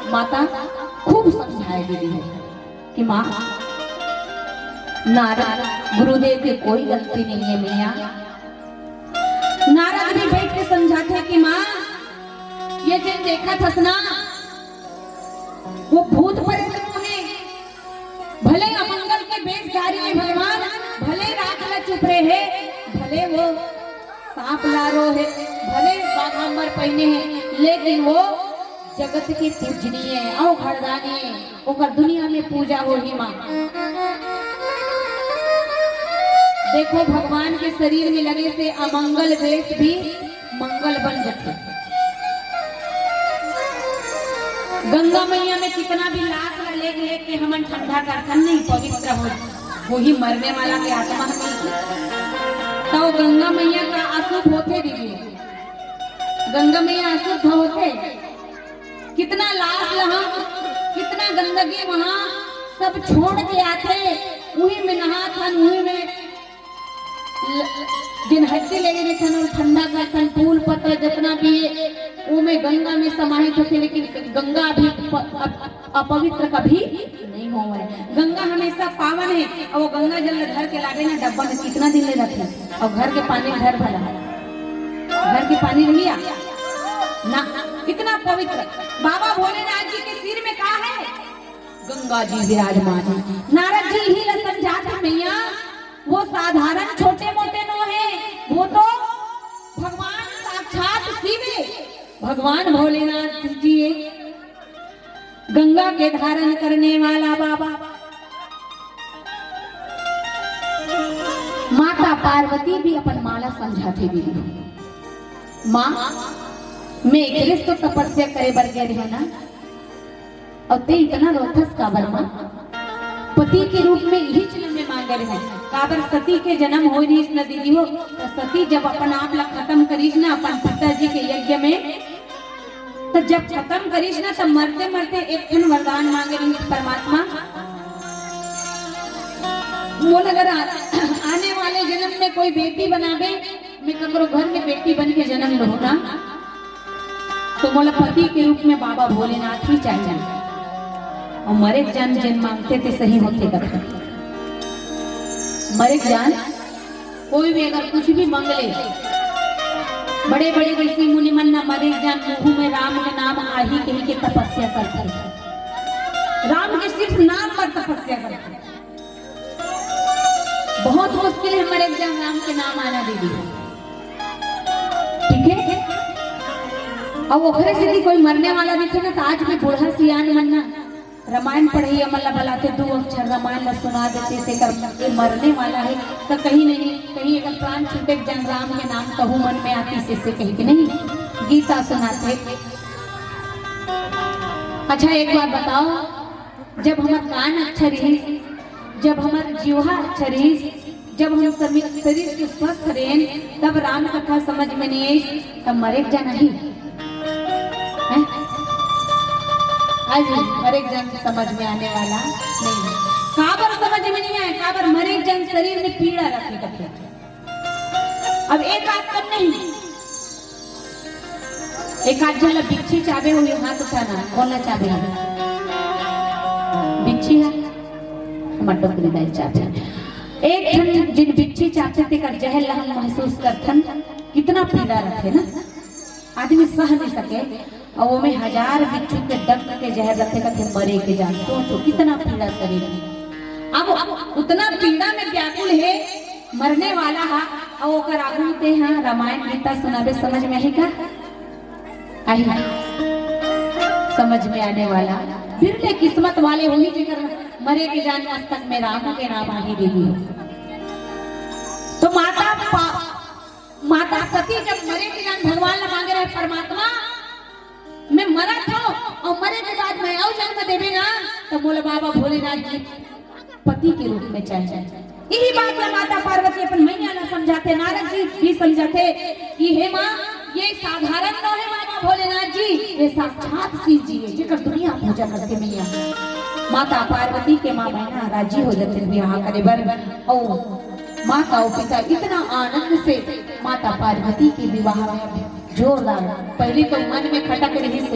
माता खूब समझाए दीदी हो कि माँ, नारद गुरुदेव के कोई गलती नहीं हे मइया। नारद भी बैठ के समझाथे कि माँ, ये जेन देखत हस ना, वो भूत प्रेत नोहे, भले अमंगल के बेशधारी हे भगवान, भले राख ला चुपरे हे, भले वो सांप लारो हे, भले बाघांबर पहिने हे, लेकिन वो जगत के पूजनीय हे अउ घरदानी हे, ओकर दुनिया में पूजा होही माँ। देखो, भगवान के शरीर में लगे से अमंगल बेश भी मंगल बन जाथे। गंगा मइया में कितना भी लाश ला लेग लेग के हमन ठंडा करथन, नहीं पवित्र हो, वही मरने वाला के आत्मा ह नहीं। तो गंगा मइया का अशुभ होथे दीदी, गंगा मइया अशुद्ध होथे। कितना लाश ला हम, कितना गंदगी वहाँ सब छोड़ के आथे, उही में नहाथन, उही में ल-, जेन हड्डी लेगे रहिथन, ठंडा करथन, फूल पत्ता जितना भी हे, वो में गंगा में समाहित होथे, लेकिन गंगा अभी प-, अप-, अपवित्र कभी नहीं होवय। गंगा हमेशा पावन हे, अउ वो गंगा जल धर के लाबे ना डब्बा में, कितना दिन ले रखे, अउ घर के पानी धर भला, घर के पानी रहिया ना, कितना पवित्र। बाबा भोलेनाथ जी के सिर में का हे? गंगा जी विराजमान हे। नारद जी इही ला समझाथे, मइया, वो साधारण छोटे मोटे नोहे, वो तो भगवान साक्षात शिव हे, भगवान भोलेनाथ जी हे, गंगा के धारण करने वाला बाबा। माता पार्वती भी अपन माँ ला समझाथे दीदी, माँ, मैं एकरे से तो तपस्या करे बर गे रहेंव ना, अउ ते इतना रोथस काबर माँ? पति के रूप में इही जन्म में मांगे रहेंव। काबर सती के जन्म होय रहिस न दीदी हो, तो सती जब अपन आप ला खत्म करिस ना अपन पिताजी के यज्ञ में, तो जब खत्म करिस ना, तब मरते मरते एक ठन वरदान मांगे रहिस परमात्मा, मोला अगर आ-, आने वाले जन्म में कोई बेटी बनाबे, मैं ककरो घर में बेटी बन के जन्म लूं ना, तो मोला पति के रूप में बाबा भोलेनाथ ही चाहिए। अउ मरे के जान जेन मांगथे ते सही होथे कथे। मरे के जान कोई भी अगर कुछ भी मांग ले, बड़े बड़े ऋषि मुनि मन ना मरे के जान मुंह में राम के नाम आही कही के तपस्या करथे, राम के सिर्फ नाम पर तपस्या करथे। बहुत मुश्किल हे मरे के जान राम के नाम आना दीदी। अब ओखरे सेती कोई मरने वाला दिखे ना, त आज भी बूढ़ा सियान मन ना रामायण पढ़इया मन ला बलाथे, दू अक्षर रामायण ला सुना देते, से कर ये मरने वाला हे, त कहीं नहीं, कहीं अगर प्राण छूटे, जन राम के नाम कहूँ मन में आती से, से कही के नहीं, गीता सुनाथे। अच्छा, एक बात बताओ, जब हमर कान अच्छा रहिस, जब हमर जीवा अच्छा रहिस, जब हम समी-, शरीर के स्वस्थ रहेन, तब राम कथा समझ में नहीं आइस, तब मरे के जान आही। हैं? आज भी मरे के जान समझ में आने वाला नहीं है। काबर समझ में नहीं आए, काबर मरे के जान शरीर में पीड़ा रखे कथे। अब एक आध कन नहीं, एक आध झन ला बिच्छी चाबे होही, हाथ उठाना, कोन ला चाबे हे? बिच्छी हे, हमर टोकरी दाई चाबे। एक ठन जिन बिच्छी चाबथे, तेकर जहर ला हम महसूस करथन, कितना पीड़ा रथे ना, आदमी सह नहीं सके। अउ ओमे हजार बिच्छू के डंक के जहर रथे, कथे मरे के जान। सोचो, कितना पीड़ा शरीर में। अब उतना पीड़ा में व्याकुल हे, मरने वाला हा, अउ ओकर आगू में तेहा रामायण गीता सुनाबे, समझ में आही का? आही। समझ में आने वाला बिरले किस्मत वाले होही, जेकर मरे के जान मस्तक में राम के नाम आही देवी हो। तो माता पा-, माता सती जब मरे के जान भगवान ला मांगे रहे, "परमात्मा, मैं मरत हूँ और मरे के बाद मैं अउ जन्म देवे ना, तो मोला बाबा भोलेनाथ जी पति के रूप में चाहे।" यही बात ला माता पार्वती अपन मैया ला समझाथे, नारद जी भी समझाथे कि हे माँ, ये साधारण नोहे बाबा भोलेनाथ जी, ये साक्षात शिव जी हे, जेकर दुनिया पूजा करथे मैया। माता पार्वती के माँ बहना राजी हो जाथे विवाह करे बर। और माता और पिता इतना आनंद से माता पार्वती के विवाह में जोरदार, पहले तो मन में खटक रहिस,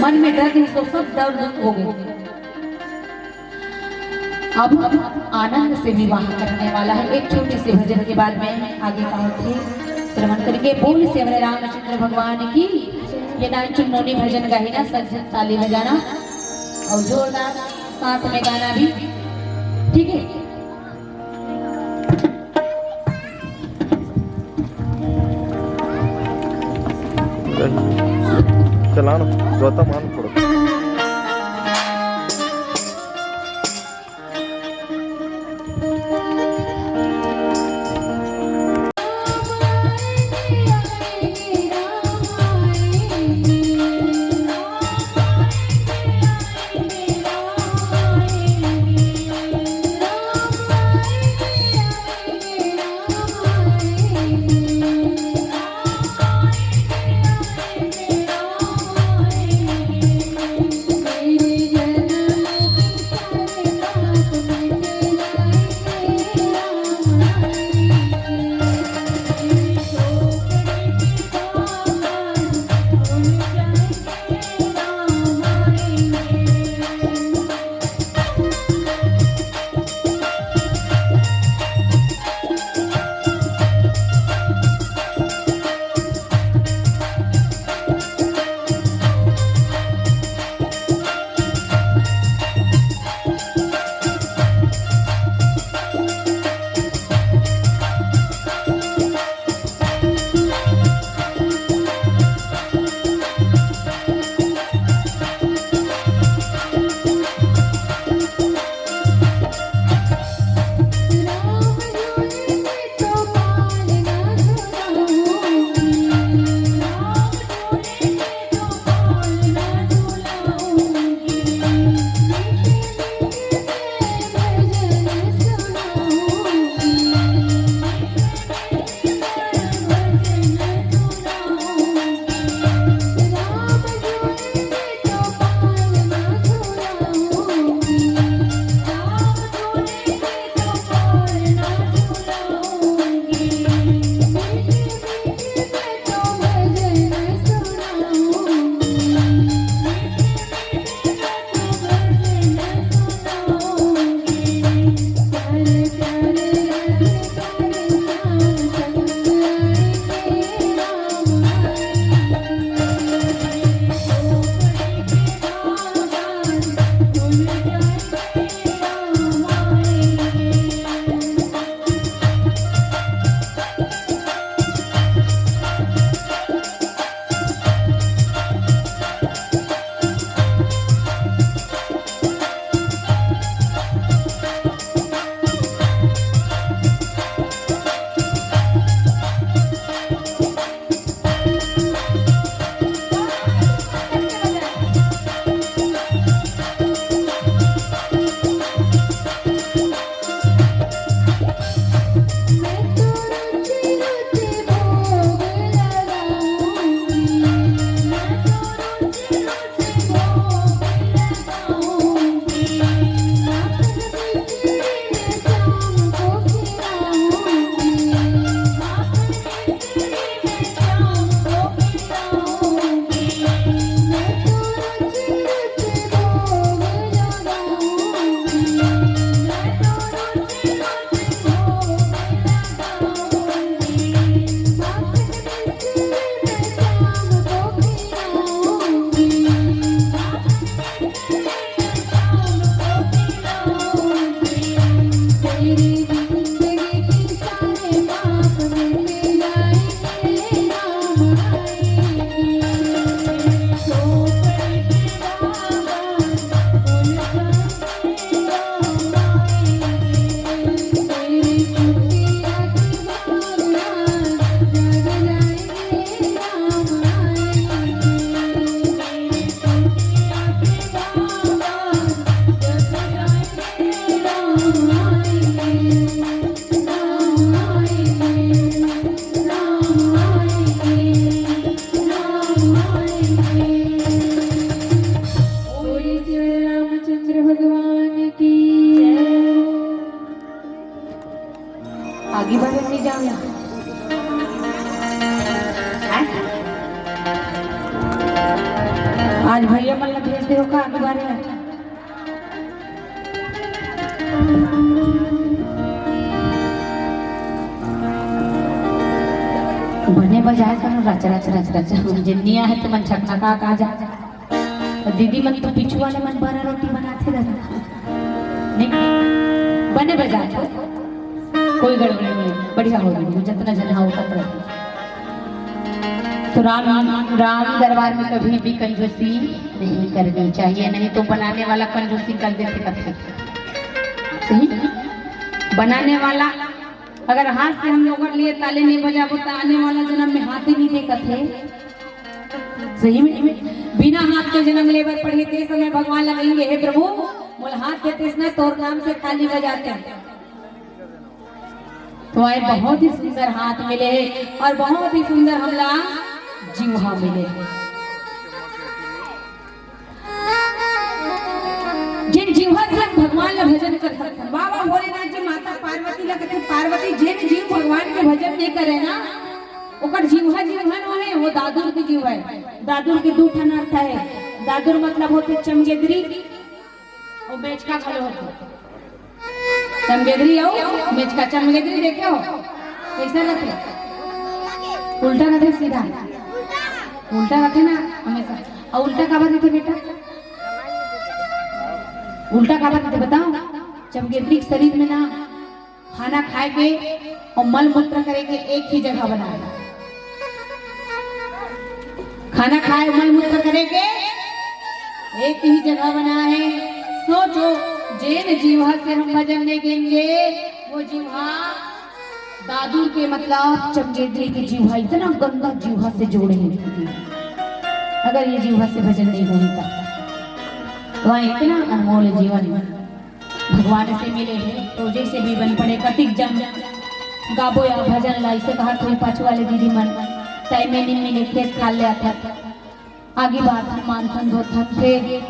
मन में डर रहिस, तो सब डर दूर हो गए। अब आनंद से विवाह करने वाला है। एक छोटे से भजन के बाद में आगे का होथे, श्रवण करेंगे। बोल श्री रामचंद्र भगवान की। ये नानचुन नोनी भजन गाही ना, सब झन ताली बजाना और जोरदार साथ में गाना भी, ठीक है? चलान, गौतम आन पड़ो। आज भैया मन ला भेज देहू का अगुवारी ला? बने बजाए करो, रच, रच, रच, रच। जिन्निया है तुमन छकछका का जा। तो दीदी मन तो पीछू वाले मन बड़ा रोटी बनाथे दादा। नहीं, बने बजाए तो कोई गड़बड़ी नहीं, बढ़िया हो गई, जितना जन हो उतना। तो राम, राम दरबार में कभी भी कंजूसी नहीं करनी चाहिए, नहीं तो बनाने वाला कंजूसी कर देथे कथे। सही? बनाने वाला अगर हाथ से हम लोगन लिए ताली नहीं बजाबो, तो आने वाला जन्म में हाथ ही नहीं दे कथे। सही में बिना हाथ के जन्म लेबर पड़ही, ते समय भगवान ला कहिबे, "हे प्रभु, मोला हाथ देतेस ना, तोर नाम से ताली बजाते।" तो आए, बहुत ही सुंदर हाथ मिले हे और बहुत ही सुंदर हमला जीवा मिले हे। जेन जीवा से हम भगवान ला भजन कर सकथन। बाबा भोलेनाथ जी माता पार्वती ला कथे, पार्वती, जेन जीव भगवान के भजन नहीं करे ना, ओकर जीवा जीवा नो हे, वो दादुर के जीवा हे। दादुर के दू ठन अर्थ हे। दादुर मतलब होथे चमगेदरी, अउ मेचका घलो होथे। चमगेदरी अउ मेचका। चमगेदरी देखे हो? कैसे रथे? उल्टा रथे, सीधा? उल्टा रथे ना हमेशा। अउ उल्टा काबर रथे बेटा? उल्टा काबर रथे बताओ? चमगेदरी के शरीर में ना खाना खाए के अउ मल मूत्र करे के एक ही जगह बना हे। खाना खाए, मल मूत्र करे के एक ही जगह बना हे। सोचो, जेन जीवा से हम भजन नहीं गेंगे, वो जीवा दादुर के, मतलब चमगेदरी के जीवा, इतना गंदा जीवा से जोड़े हे। अगर ये जीवा से भजन नहीं होही तो, तो इतना अनमोल जीवन भगवान से मिले हे, तो जैसे भी बन पड़े, कतिक जन गाबो या भजन ला, इसे कहा कोई पाछू वाले दीदी मन, टाइम में नहीं मिले, खेत खाल ले आथन, आगे बात हम मानथन धोथन, फिर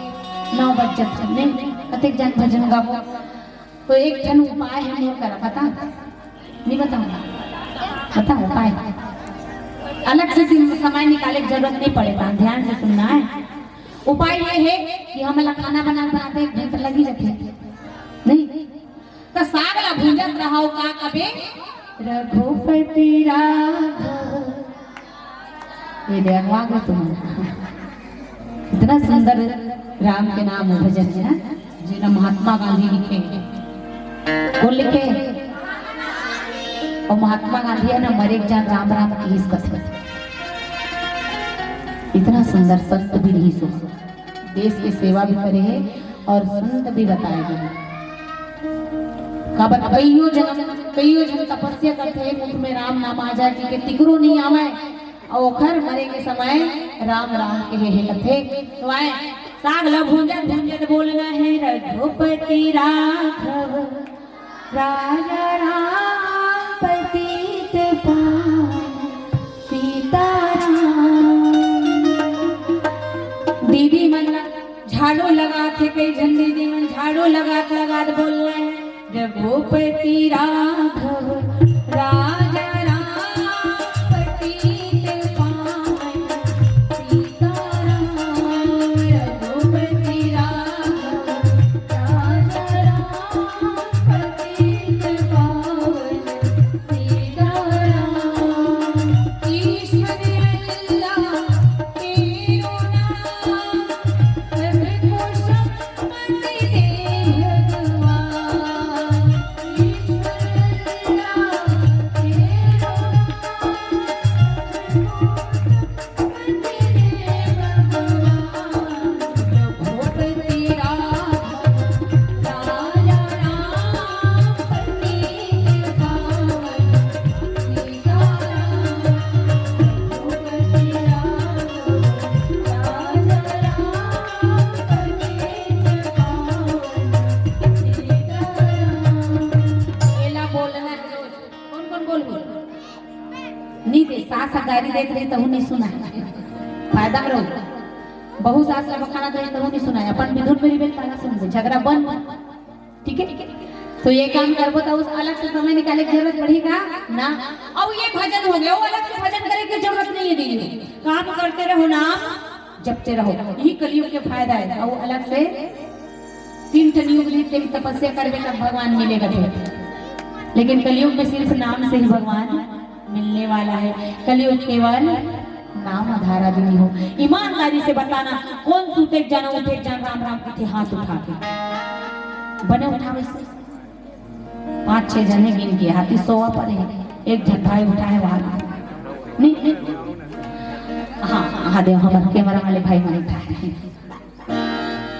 नौ बज जाथन, नहीं? कतिक जन भजन गाबो, तो एक ठन उपाय हे मोर करा, बता, नहीं बताऊंगा, बता उपाय। अलग से सिम-, समय निकाले के जरूरत नहीं पड़े, ध्यान से सुनना हे। उपाय ये हे कि हमला खाना बना बनाते एक घंटा लगी जाथे, नहीं? त साग ला भूंजत रहा, का कबे, "रघुपति राघव।" ये दे, अगवा गए तुम। इतना सुंदर राम के नाम भजन हे ना, जेला महात्मा गांधी लिखे। कौन लिखे? अउ महात्मा गांधी हे ना, मरे के जान राम राम किहिस कथे। इतना सुंदर संत भी रहिस हो। देश के सेवा भी करे हे अउ संत भी बताए गे हे। काबर कइयो जन, कइयो जन तपस्या करथे, मुख में राम नाम आ जाए कि के तिकरो नहीं आवे, अउ ओखर मरे के समय राम राम कहे हे कथे। तो आए, साग ला भूंजत भूंजत बोलना हे, "रघुपति राघव राजा राम पतित पावन सीताराम।" दीदी मन ला झाड़ू लगात हे, कई झन दीदी मन झाड़ू लगात लगात बोलना हे, "रघुपति राघव राजा राम पतित पावन सीताराम।" रघुपति राघव राजा राम पतित पावन सीताराम। ईश्वर अल्लाह तेरो नाम, सबको संपत्ति दे भगवान। ईश्वर अल्लाह तेरो नाम, एला बोलना हे रोज। कौन कौन बोलबो? नहीं दे, सास ह गारी देत रही तहू नहीं सुना। फायदा में रहो। बहू सास ला बखाना दे तहू नहीं सुना। अपन बिधुन में रिबेल ताला सुन दे। झगड़ा बन। ठीक है? तो ये काम करबो तो उस अलग से समय निकाले की जरूरत पड़ेगा ना। अब ये भजन हो गया, वो अलग से भजन करे की जरूरत नहीं है दीदी। काम करते रहो ना। जपते रहो, यही कलयुग के फायदा है। और अलग से तीन ठन युग बीत के तपस्या करबे तब भगवान मिलेगा थे, लेकिन कलयुग में सिर्फ नाम से ही भगवान मिलने वाला है। कलयुग केवल नाम आधारा दिन हो। ईमानदारी से बताना, कौन सूते के जाना, उठे के जाना, राम राम कथे हाथ उठा के बने उठावे से। पाँच छह जने गिन के हाथी सोवा पड़े हैं, एक झन भाई उठा है वहां। नहीं, नहीं। हाँ, हाँ, देव हमारे कैमरा वाले भाई मन उठा रहे हैं।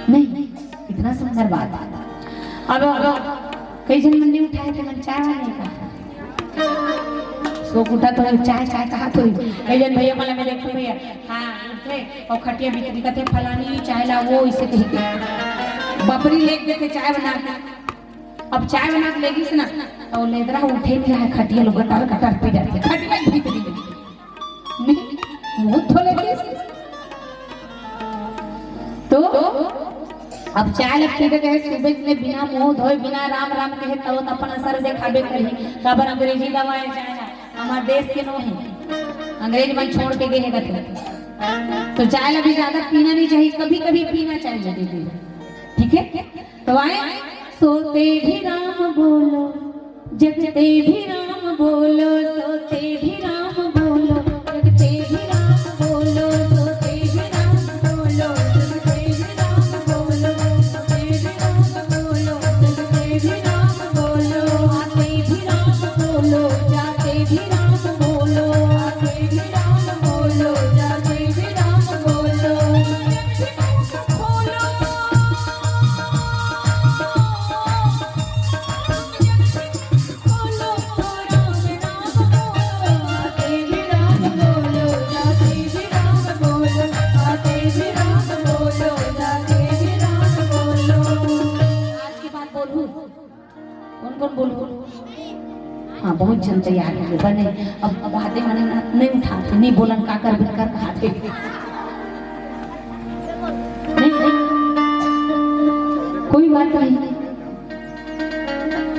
नहीं, नहीं, इतना सुंदर बात। अब, अब कई जन मन नहीं उठाए थे, मन चाय वाले का। सो उठा तो चाय, चाय कहा तो कई जन भैया वाला में देखो भैया, हाँ, उठे और खटिया बिक्री करते, "फलानी चाय ला, वो इसे कही के बपरी लेके देते चाय बना के।" अब चाय बना के लेगिस ना, तो लेदरा उठे नहीं रहा, खटिया लोग गटर गटर पी जाते, खटिया ही भीतरी में। नहीं, मुंह धो लेगिस। तो अब चाय लग पी के गए, सुबह ले बिना मुंह धोए, बिना राम राम कहे, तो अपन असर देखाबे करी। काबर अंग्रेजी दवाई चाय है, हमारे देश के नो है, अंग्रेज मन छोड़ के गए हैं गते। तो चाय ला भी ज्यादा पीना नहीं चाहिए, कभी कभी पीना चाहिए दीदी, ठीक है? तो आए, सोते भी राम बोलो, जगते भी राम बोलो, सोते भी राम बोलो, जगते भी राम बोलो, सोते भी राम बोलो, जगते भी राम बोलो, सोते भी राम बोलो, जगते भी राम बोलो, आते भी राम बोलो, जाते भी राम बोलो, आते भी राम बोलो, जाते भी राम बोलो। आज के बाद बोलू, कौन कौन बोलू? हाँ, बहुत जन तैयार है बने। अब अब आते मन नहीं उठाते, नहीं बोलन का कर कर खाते। नहीं, नहीं, कोई बात नहीं।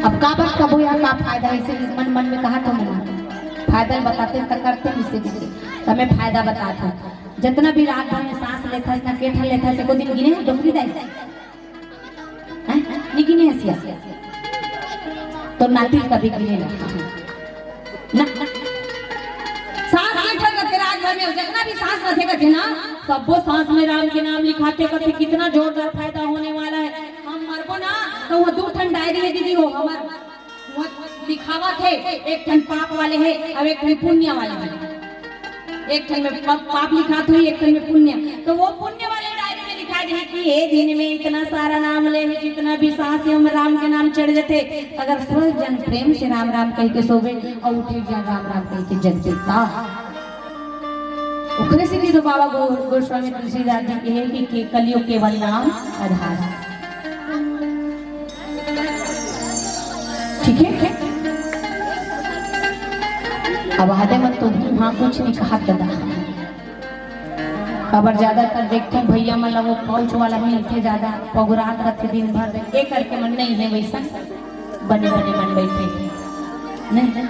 अब का बात कबो या का फायदा है, इसे मन मन में कहा था मना। फायदा बताते तो करते नहीं से किसी। तो मैं फायदा बताता हूँ। जितना भी रात भर में सांस लेता है, इतना केठा लेता है, से को दिन गिने हैं, डोकरी दाई। हैं? निकी नहीं हंसिया। तो नाती कभी गिने ना। ना। सांस लेता करते रात भर में, जितना भी सांस लेते करते ना, सबो सांस में राम के नाम लिखाते करते कितना जोरदार फायदा होने वाला है। हम मरबो ना, तो वो दू ठन डायरी है दीदी, हो हमार वो लिखावत है, एक ठन पाप वाले है और एक ठन पुण्य वाले है। एक ठन में पाप, पाप लिखात हुई, एक ठन में पुण्य। तो वो पुण्य वाले डायरी में लिखा दे कि ये दिन में इतना सारा नाम ले है, जितना भी सांस हम राम के नाम चढ़ जाते, अगर सब जन प्रेम से राम राम कह के सोवे और उठे जान राम राम कह के जग देता। ओकरे से भी तो बाबा गो-, गोस्वामी तुलसीदास जी कहे कि, कि कलयुग केवल नाम आधार। ठीक है? अब आदे मन तो हाँ कुछ नहीं कहा दादा। अबर ज्यादातर देखते हैं भैया मन ला वो पाउच वाला मिलते, ज्यादा पगुरात रखे दिन भर, एक करके मन नहीं है वैसा। बने बने मन बैठे हैं। नहीं, नहीं।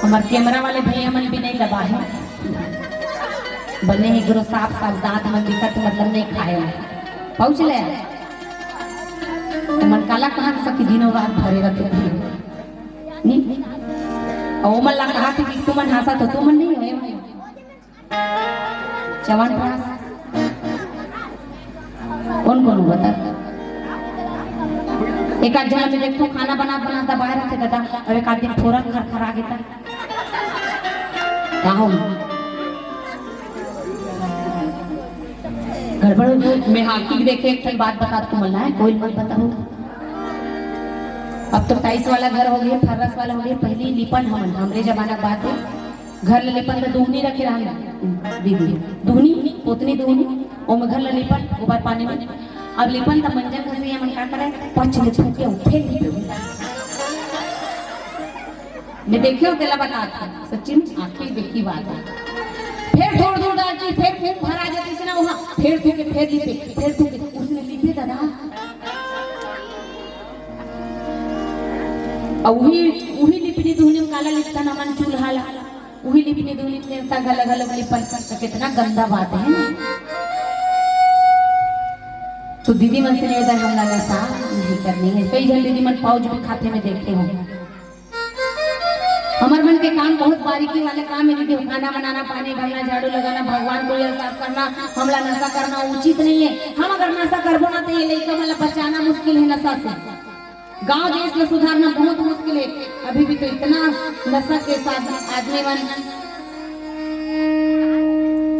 हमार कैमरा वाले भैया मन भी नहीं दबा है। बने ही गुरु साफ साफ दांत मन दिखत, मतलब नहीं खाए हैं। पहुंच ले। मन काला कहां सकी दिनों रात भरे रखे थे। नहीं? और मन ला कहा थे कि तुमन हंसा तो तुमन नहीं हो। चवन प्रास। कौन कौन बता? एक आध झन में देखो खाना बना बना दबाए रखे दादा, और एक आध दिन फोरन खर खर आगे तक। का हो? गड़बड़ हो। मैं हाकी देखे एक ठन बात बता तुम मन ला है, कोई मत बताओ। अब तो टाइल्स वाला घर हो गए, फर्रस वाला हो गए, पहली लिपन हमन, हमरे जमाना के बात है। घर ले लेपन त दुहनी रखे रहन दीदी, दुहनी, पोतनी दुहनी, ओमे घर ले लेपन गोबर पानी में। अब लेपन त मंजन घसे हमन का करे, पच ले छूटे फेर दीदी। मैं देखे हो तेला बता था, सच्ची में आंखें देखी बात है। फिर थोड़ दूर डालती, फिर फिर भरा जाती से ना वहाँ, फिर तू के फिर लिपे, फिर तू के उसने लिपे दादा। और वही वही लिपनी दुहनी में काला लिपता ना मन चूल्हा ला। उही लिपने, दुही लिपने, त घला घला लिपन, त कितना गंदा बात है ना। तो दीदी मन से निवेदन, हमला नशा नहीं करनी है। कई झन दीदी मन पाउच भी खाते में देखे हो। हमर मन के काम बहुत बारीकी वाले काम है दीदी, खाना बनाना, पानी भरना, झाड़ू लगाना, भगवान को यह साफ करना, हमला नशा करना उचित नहीं है। हम अगर नशा करबो ना तो ये लइका मन ला बचाना मुश्किल है नशा से। गांव देश में सुधारना बहुत मुश्किल है। अभी भी तो इतना नशा के साथ आदमी मन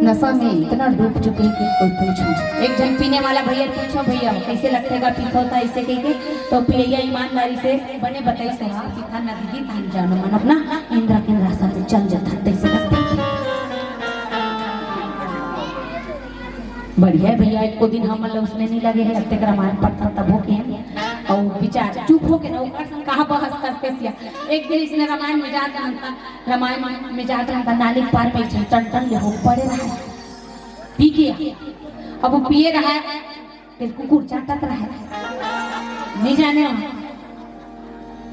नशा में इतना डूब चुके हैं कि कोई पूछ नहीं। एक झन पीने वाला भैया पूछो, "भैया, कैसे लगथे गा पीथो त?" ऐसे कह के, तो पियैया ईमानदारी से बने बताइस, "हाँ, पीथन ना दीदी, तहन जानो मन अपना इंद्र के रास्ता में चल जाता, तैसे लगथे।" बढ़िया है भैया, एको दिन हमन ला उसने नहीं लगे है, अतेक रामायण पढ़थन तभो के। अउ बिचार चुप होके ना, ओकर संग कहाँ बहस करते सिया। एक दिन इसने रामायण में जात रहन त, रामायण में जात रहन त, नाली के पार में एक झन टन टन ले हो पड़े रहा है, पी के। अब वो पिए रहा है, फिर कुकुर चाटत रहा है, नहीं जाने वहाँ।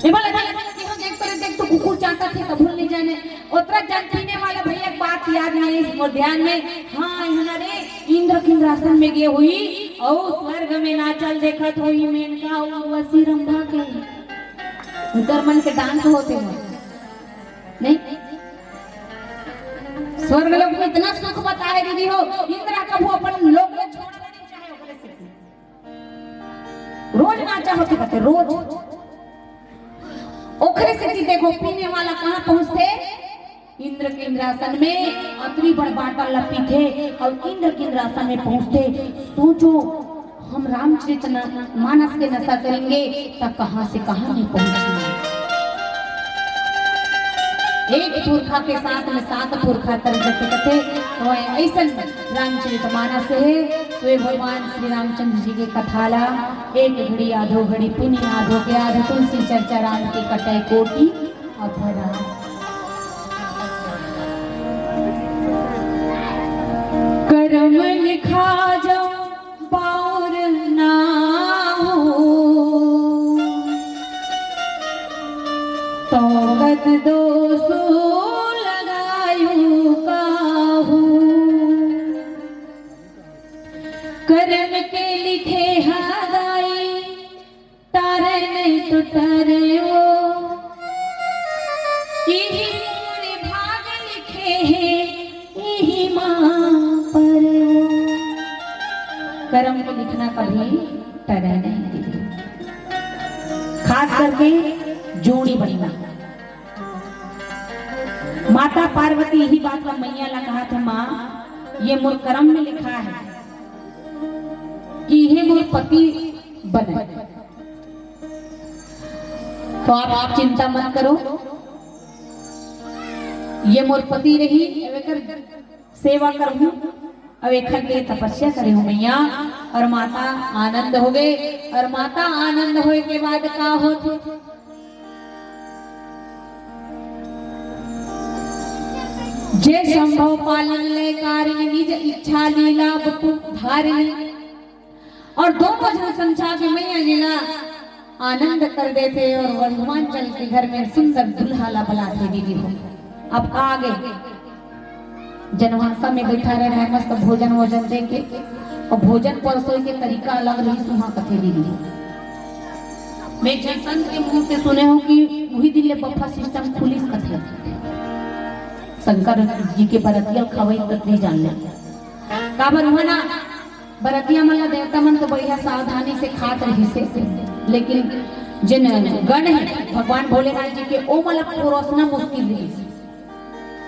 ए बोला, "देख, देख, देख, देख, तो कुकुर चाटत हे, कभू नहीं जाने।" ओतरा जन पीने वाला भैया के बात याद नहीं है मोर ध्यान में। हाँ, यहाँ रे, इंद्र किंद्रासन में गे हुई, अउ स्वर्ग में नाचल देखत हुई मेनका अउ उर्वशी रंभा के। उनकर मन के डांस होते हैं, नहीं? स्वर्ग लोक में इतना सुख बताए दीदी हो, इंद्र कभू अपन लोक में छोड़ नहीं चाहे ओकरे से। रोज नाचा होथे कथे, रोज। ओखरे सेती देखो, पीने वाला कहाँ पहुँचथे? इंद्र के इंद्रासन में। अतनी बड़ बाटल ला पीथे अउ इंद्र के इंद्रासन में पहुँचथे। सोचो, हम रामचरित न-, मानस के नशा करेंगे त कहाँ से कहाँ नहीं पहुँचेंगे। एक पुरखा के साथ में सात पुरखा तर जते कथे, तो ऐसन रामचरित मानस है। तो ये भगवान श्री रामचंद्र जी के कथा ला एक घड़ी आधो घड़ी पुनि आधो के आधो तुलसी चर्चा राम के कटै कोटि अपराध। करम लिखा जाओ बाउर ना हो, तो कत दोसो लगायो काहू। करम के लिखे हा दाई, टारे नहीं तो टरे वो, इही मोरे भाग लिखे हे, इही माँ पर वो। करम को लिखना कभी टरे नहीं दीदी, खास करके जोड़ी बनना। माता पार्वती यही बात ला मैया ला कहा था, "माँ, ये मोर करम में लिखा है कि ये मोर पति बने।" तो आप, आप चिंता मत करो, ये मोर पति रही, एकर सेवा करहूँ, अउ एखर लिए तपस्या करे हूँ मैया। अउ माता आनंद हो गए, अउ माता आनंद होए के बाद का होत? जे संभव पालन ले कारिणी, निज इच्छा लीला बपु धारिणी। अउ दोनों झन समझा के मैया जी ला आनंद कर देथे अउ वरुणांचल के घर में सुंदर दूल्हा ला बलाथे दीदी हो। अब आगे जनवासा में बैठा रहे, मस्त भोजन वोजन दे के, अउ भोजन परोसे के तरीका अलग रहिस उहाँ कथे दीदी। मैं एक झन संत के मुंह से सुने हूँ कि उही दिन ले buffet system खुलिस कथे। शंकर जी के बरतिया खवई कथे जान ले। काबर उहाँ ना बरतिया मन ला देवता मन तो बढ़िया सावधानी से खात रहिसे, लेकिन जेन गण है भगवान भोलेनाथ जी के, ओ मन ला परोसना मुश्किल रहिसे।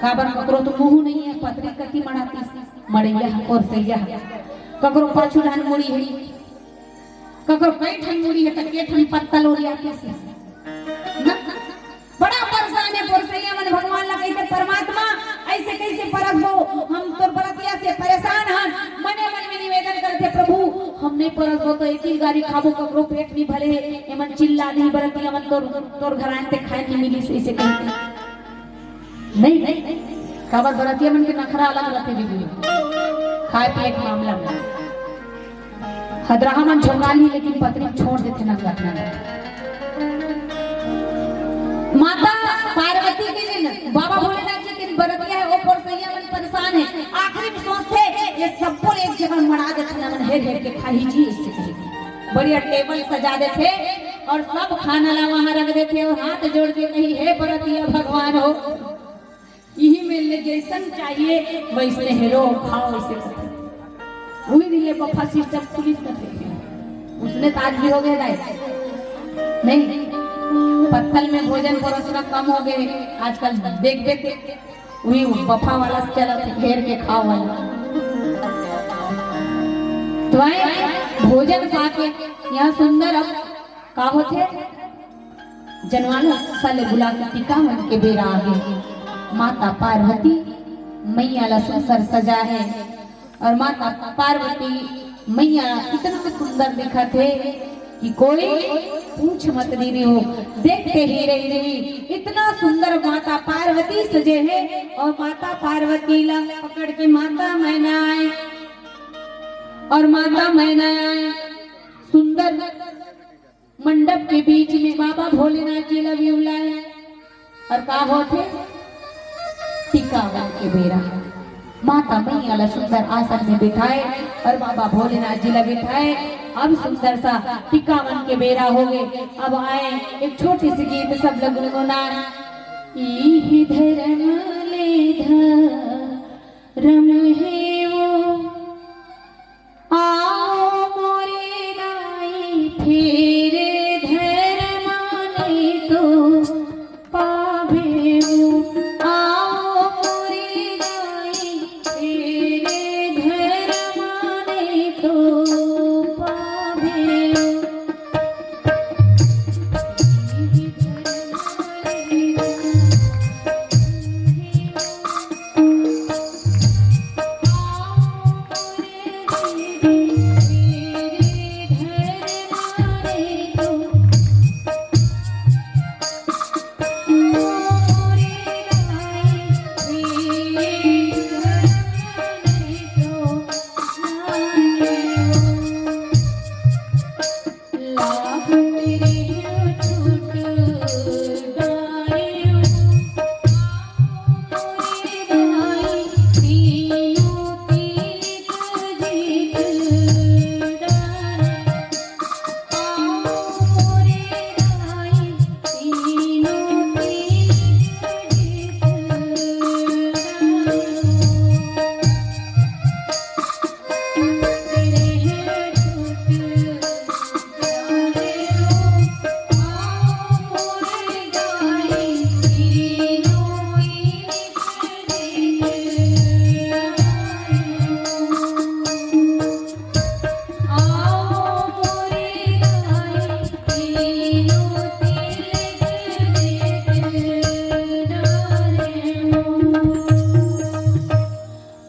काबर ककरो तो मुंह नहीं है, पतरी कति मड़ातिस, मड़ैया ह, परोसैया ह। ककरो पाछू डहन मुड़ी है, ककरो कई ठन मुड़ी है, त के ठन पत्तल ओरियातिस। ना? बड़ा परेशान हे परोसइया मन भगवान ला कहिथे, "परमात्मा, अइसे कइसे परसबो? हम तोर बरतिया से परेशान हन।" मने मन में निवेदन करथे, "प्रभु, हम नइ परसबो त एतिल गारी खाबो, ककरो पेट नइ भरे हे, एमन चिल्ला दिही बरतिया मन, तोर, तोर घर आएन ते खाए नइ मिलिस," अइसे कहिथे। नहीं, नहीं, काबर बरतिया मन के नखरा अलग रथे दीदी, खाए पिए के मामला में। हदरहा मन झोंका ली, लेकिन पतरी छोड़ देथे नंगत नंगत। माता पार्वती के दिन, बाबा भोलेनाथ जी के दिन बरत ये सबको एक जगह मड़ा देथे ना, मन हेर हेर के खाही जी, ऐसे कही। बढ़िया टेबल सजा देथे और सब खाना ला वहां रख देथे और हाथ जोड़ के कही, "हे बरतिया भगवान हो, इही मेर ले जैसन चाहिए वैसने हेरो खाओ," ऐसे कथे। उही दिन ले बफा सिस्टम खुलिस कथे। उसने तो आज भी हो गया दाई, नहीं, पत्तल में भोजन परोसना कम हो गए आजकल। देख देख उही बफा वाला चलत हे, घेर के खाओ वाला। तो आए भोजन खा के यहाँ सुंदर अब का होथे? जनवाना सले बुला के टिकावन के बेरा आगे। माता पार्वती मैया ला सुंदर सजा है और माता पार्वती मैया इतना सुंदर दिखत हे कि कोई पूछ मत दीदी हो, देखते ही रह रही। इतना सुंदर माता पार्वती सजे है और माता पार्वती ला पकड़ के माता मैना आए और माता मैना आए सुंदर मंडप के बीच में बाबा भोलेनाथ जी ला भी बुलाए। और का होथे? टिकावन के बेरा माता मैया ला सुंदर आसन में बिठाए और बाबा भोलेनाथ जी ला बिठाए। अब सुंदर सा टिकावन के बेरा हो गए। अब आए एक छोटी सी गीत सब लोग गुनगुनाए। इही धर्म ले धर्म हे वो, आओ मोरे दाई, फेर धर्म नहीं तो पावे वो। आओ मोरे दाई, फेर धर्म नहीं तो पावे वो।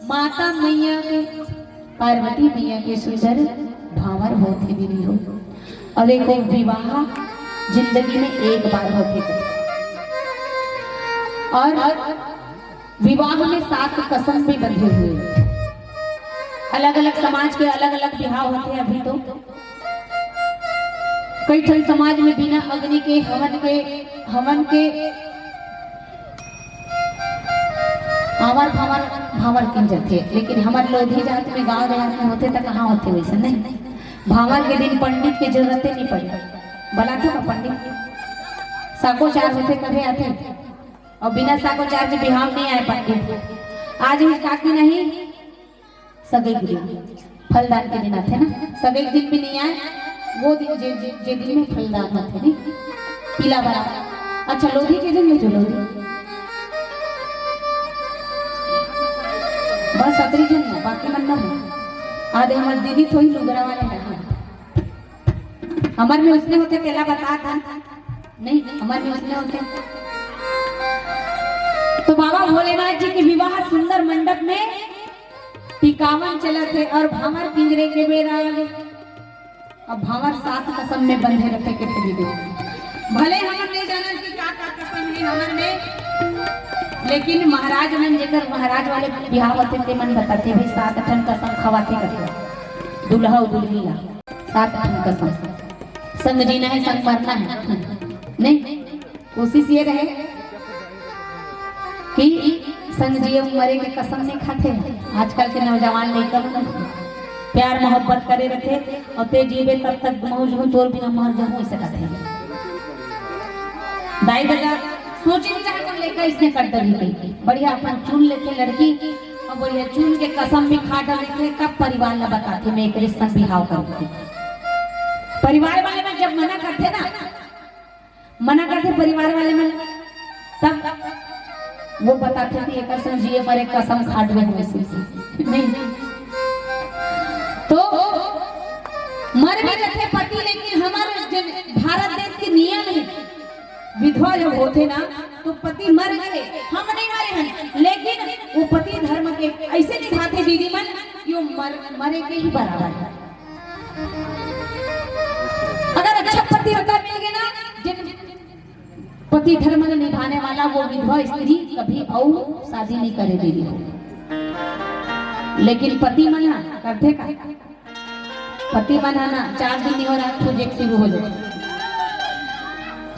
माता मैया के, पार्वती मैया के सुंदर भांवर होत हे दीदी हो। और एक विवाह जिंदगी में एक बार होथे। और विवाह में सात कसम भी बंधे हुए। अलग-अलग समाज के अलग-अलग बिहाव होथे। अभी तो कई ठन समाज में बिना अग्नि के हवन के, हवन के आंवर भांवर, भांवर किन जाथे, लेकिन हमर लोधी जात में, गांव देहात में होथे त कहाँ होथे वैसन, नहीं? भांवर के दिन पंडित के जरूरते नहीं पड़े। बलाथे का पंडित? साको चार होथे तभे आथे, और बिना साको चार के बिहाव नहीं आए पंडित। आज ही का दिन नहीं, सगई के दिन, फलदान के दिन आथे ना, सगई के दिन भी नहीं आए, वो दिन जे, जे, जे दिन में फलदान होथे नहीं, पीला वाला। अच्छा, लोधी के दिन में जो लोधी, बस अतरी जन है, बाकी मन ना हो। आधे हमर दीदी थोड़ी लुगरा वाले हैं। हमर में उसने होथे, तेला बता था। नहीं, हमर में उसने होथे। तो बाबा भोलेनाथ जी के विवाह सुंदर मंडप में टिकावन चलत हे और भांवर किंजरे के बेरा आ गे। अब भांवर सात कसम में बंधे रथे के दीदी। भले हमन नहीं जानन कि का का कसम हे हमर में, लेकिन महाराज मन, जेकर महाराज वाले बिहाव होथे, ते मन बताथे, "भाई, सात ठन कसम खवाथे," कथे दूल्हा अउ दुल्हिन ला। सात ठन कसम। संग जीना है, संग मरना है। नहीं, कोशिश ये रहे कि संग जिए मरे के कसम नहीं खाथे। आजकल के नौजवान लइका मन प्यार मोहब्बत करे रथे, अउ ते जीबे तब तक मौज हूँ, तोर बिना मर जाहूँ, ऐसे कथे। दाई ददा सोचे नहीं चाहे, लइका इसने कर डरी गई। बढ़िया अपन चुन लेथे लड़की, अउ बढ़िया चुन के कसम भी खा डरथे, तब परिवार ला बताथे, मैं एक रिश्ता बिहाव करके। परिवार वाले मन जब मना करथे ना, मना करथे परिवार वाले मन, तब वो बताथे कि एकर संग जिए मरे कसम खा डरे हमें से। नहीं तो मर भी रथे पति, लेकिन हमर जन भारत देश के नियम है, विधवा जब होथे ना, तो पति मर गए, हम नहीं मरे हैं, लेकिन वो पति धर्म के ऐसे निभाथे दीदी मन कि वो मर, मरे के ही बराबर है। अगर अच्छा पति होता मिल गया ना, जिन पति धर्म ने निभाने वाला, वो विधवा स्त्री कभी अउ शादी नहीं करे दीदी हो। लेकिन पति मन ह करथे का? पति मन ह ना, चार दिन नहीं हो रहा, खोजे शुरू हो जाए।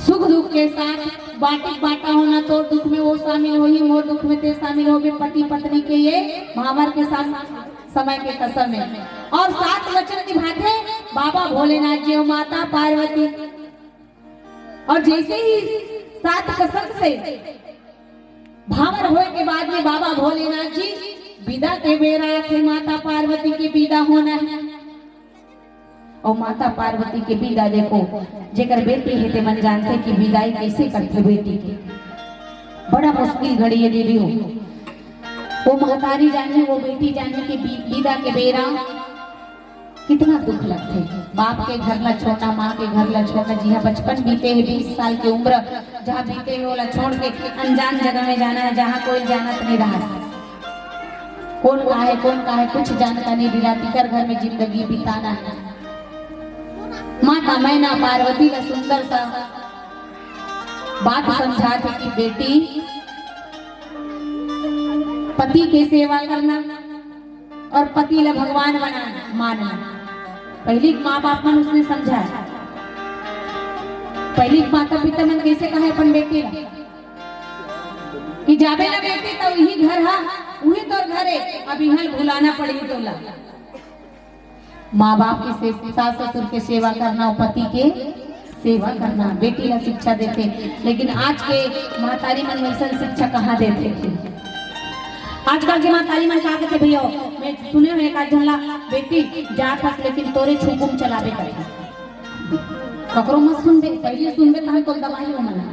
सुख दुख के साथ बांटिक बांटा होना, तोर दुख में वो शामिल होही, मोर दुख में ते शामिल होबे। पति पत्नी के ये भावर के साथ समय के कसम है। और सात वचन निभाथे बाबा भोलेनाथ जी और माता पार्वती। और जैसे ही सात कसम से भावर होए के बाद में बाबा भोलेनाथ जी विदा के बेरा आथे, माता पार्वती के विदा होना है। और माता पार्वती के विदा देखो, जेकर बेटी हे ते मन जानथे कि विदाई कैसे करथे बेटी के। बड़ा मुश्किल घड़ी है दीदी हो। वो महतारी जाने, वो बेटी जाने कि वि-, विदा के बेरा कितना दुख लगथे। बाप के घर ला छोड़ना, माँ के घर ला छोड़ना, जिहाँ बचपन बीते हे, बीस साल के उम्र जहाँ बीते हे, ओला छोड़ के अनजान जगह में जाना है, जहाँ कोई जानत नहीं रहा। कौन का है, कौन का है, कुछ जानता नहीं रहा, तेकर घर में जिंदगी बिताना है। माता मैना पार्वती ला सुंदर सा बात समझाथे कि बेटी, पति के सेवा करना और पति ला भगवान बना मानना। पहिली माँ बाप मन उसने समझाए, पहिली माता पिता मन कैसे कहे अपन बेटी ला कि जाबे ना बेटी, तो यही घर हा, वही तोर घर है, अब यहाँ भुलाना पड़ेगी तोला। माँ बाप के से-, सास ससुर के सेवा करना और पति के सेवा करना, बेटी ला शिक्षा देथे। लेकिन आज के महतारी मन वैसन शिक्षा कहाँ देथे? आजकल के महतारी मन का कहथे भैया, मैं सुने हूँ एक आध झन ला, बेटी जात हस लेकिन तोरे छुकुम चलाबे करथे। ककरो मत सुनबे, पहले सुनबे तहाँ तो दबाई हो मना।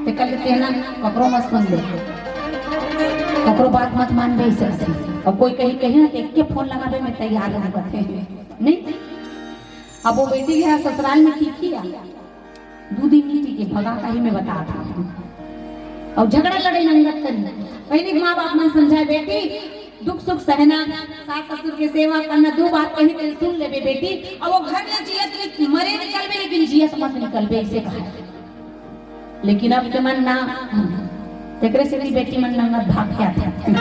ते कर लेते हैं ना, ककरो मत सुन ले, ककरो बात मत मानबे इसे। अब कोई कहीं कहे ना, तो एक के फोन लगाबे, मैं तैयार हूँ कहथे। नहीं, अब वो बेटी गया ससुराल में ठीक ही आ, दो दिन नहीं टिके, भगा कहीं मैं बता था। और झगड़ा लड़े नंगत करी। पहले माँ बाप मन समझाए, बेटी दुख सुख सहना, सास ससुर के सेवा करना, दो बात कही ते सुन लेबे बेटी। और वो घर में जियत मरे निकलबे, लेकिन जियत मत निकलबे, इसे कहा। लेकिन अब के मन ना, तेकरे से भी बेटी मन नंगत भाग के आथे।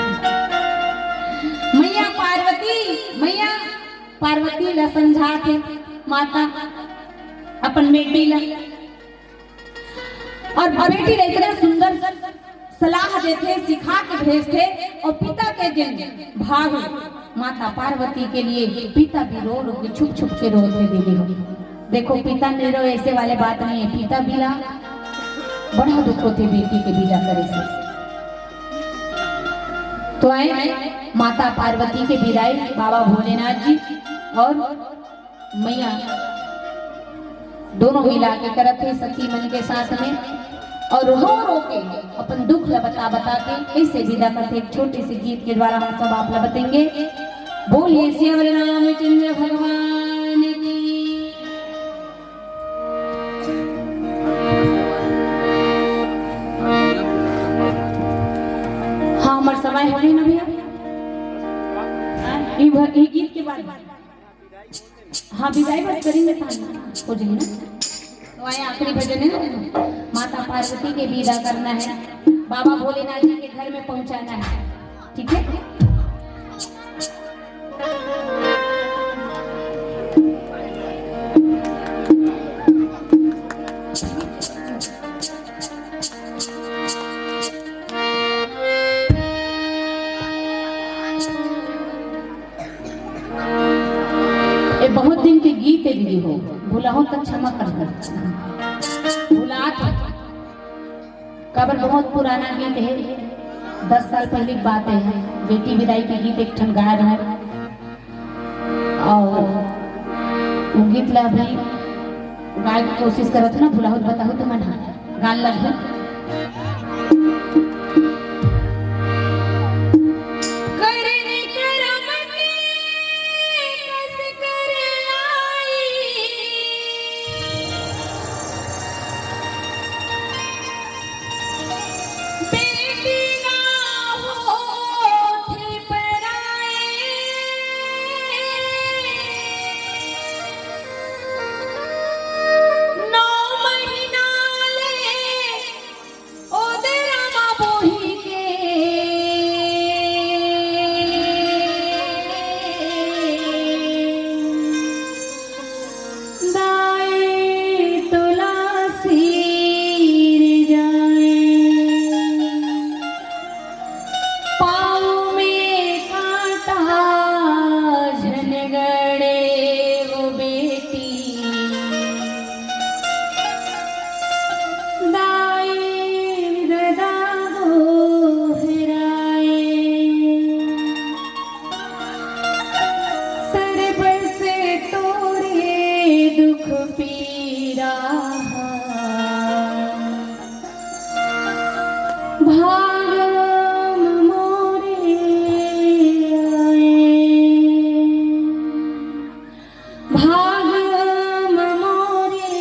मैया पार्वती, मैया पार्वती ला समझाथे माता अपन बेटी ला। और बेटी ला इतना सुंदर सलाह देथे, सिखा के भेजथे। और पिता के जिन भाव माता पार्वती के लिए, पिता भी रो रो के छुप छुप के रोथे दीदी हो। देखो, पिता नहीं रो, ऐसे वाले बात नहीं है, पिता बिला बड़ा दुख होथे बेटी के बिदा करे से। तो आए माता पार्वती के बिदाई बाबा भोलेनाथ जी और मैया दोनों मिला के करत हे सखी मन के साथ में, और रो रो के अपन दुख ला बता बता के कैसे विदा करथे। एक छोटे से गीत के द्वारा हम सब आप ला बतेंगे। बोलिए सियावर रामचंद्र भगवान की। हाँ, हमार समय हो गई ना भैया। हाँ, ये भ-, ये गीत के बाद हाँ, विदाई बस करेंगे, तान हो जाए ना। तो आए आखिरी भजन है, माता पार्वती के विदा करना है, बाबा भोलेनाथ जी के घर में पहुंचाना है, ठीक है? ये बहुत दिन के गीत हे दीदी हो, भुलाहूं त क्षमा कर दे। भुलात हे, काबर बहुत पुराना गीत हे, दस साल पहले की बात हे। बेटी विदाई के गीत एक ठन गाय रहे, अउ वो गीत ला अभी गाय के कोशिश करत हूं ना, भुलाहूं त बताहूं तुमन हा। गान लगहूं। करन करम के कस कर लाई, बेटी ना होथे पराए। नौ महीना ले ओदरा म बोही के दाई तोला सिर जाए। पाँव में कांटा झन गड़े वो बेटी, दाई ददा गोहराए। सरबस तोरे दुख पीरा भाग म मोरे आए, भाग म मोरे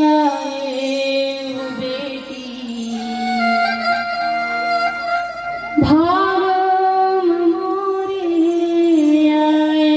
आए वो बेटी, भाग म मोरे आए।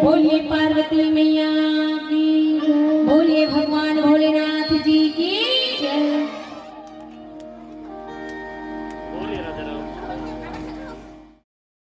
बोलिए पार्वती मैया की, बोलिए भगवान भोलेनाथ।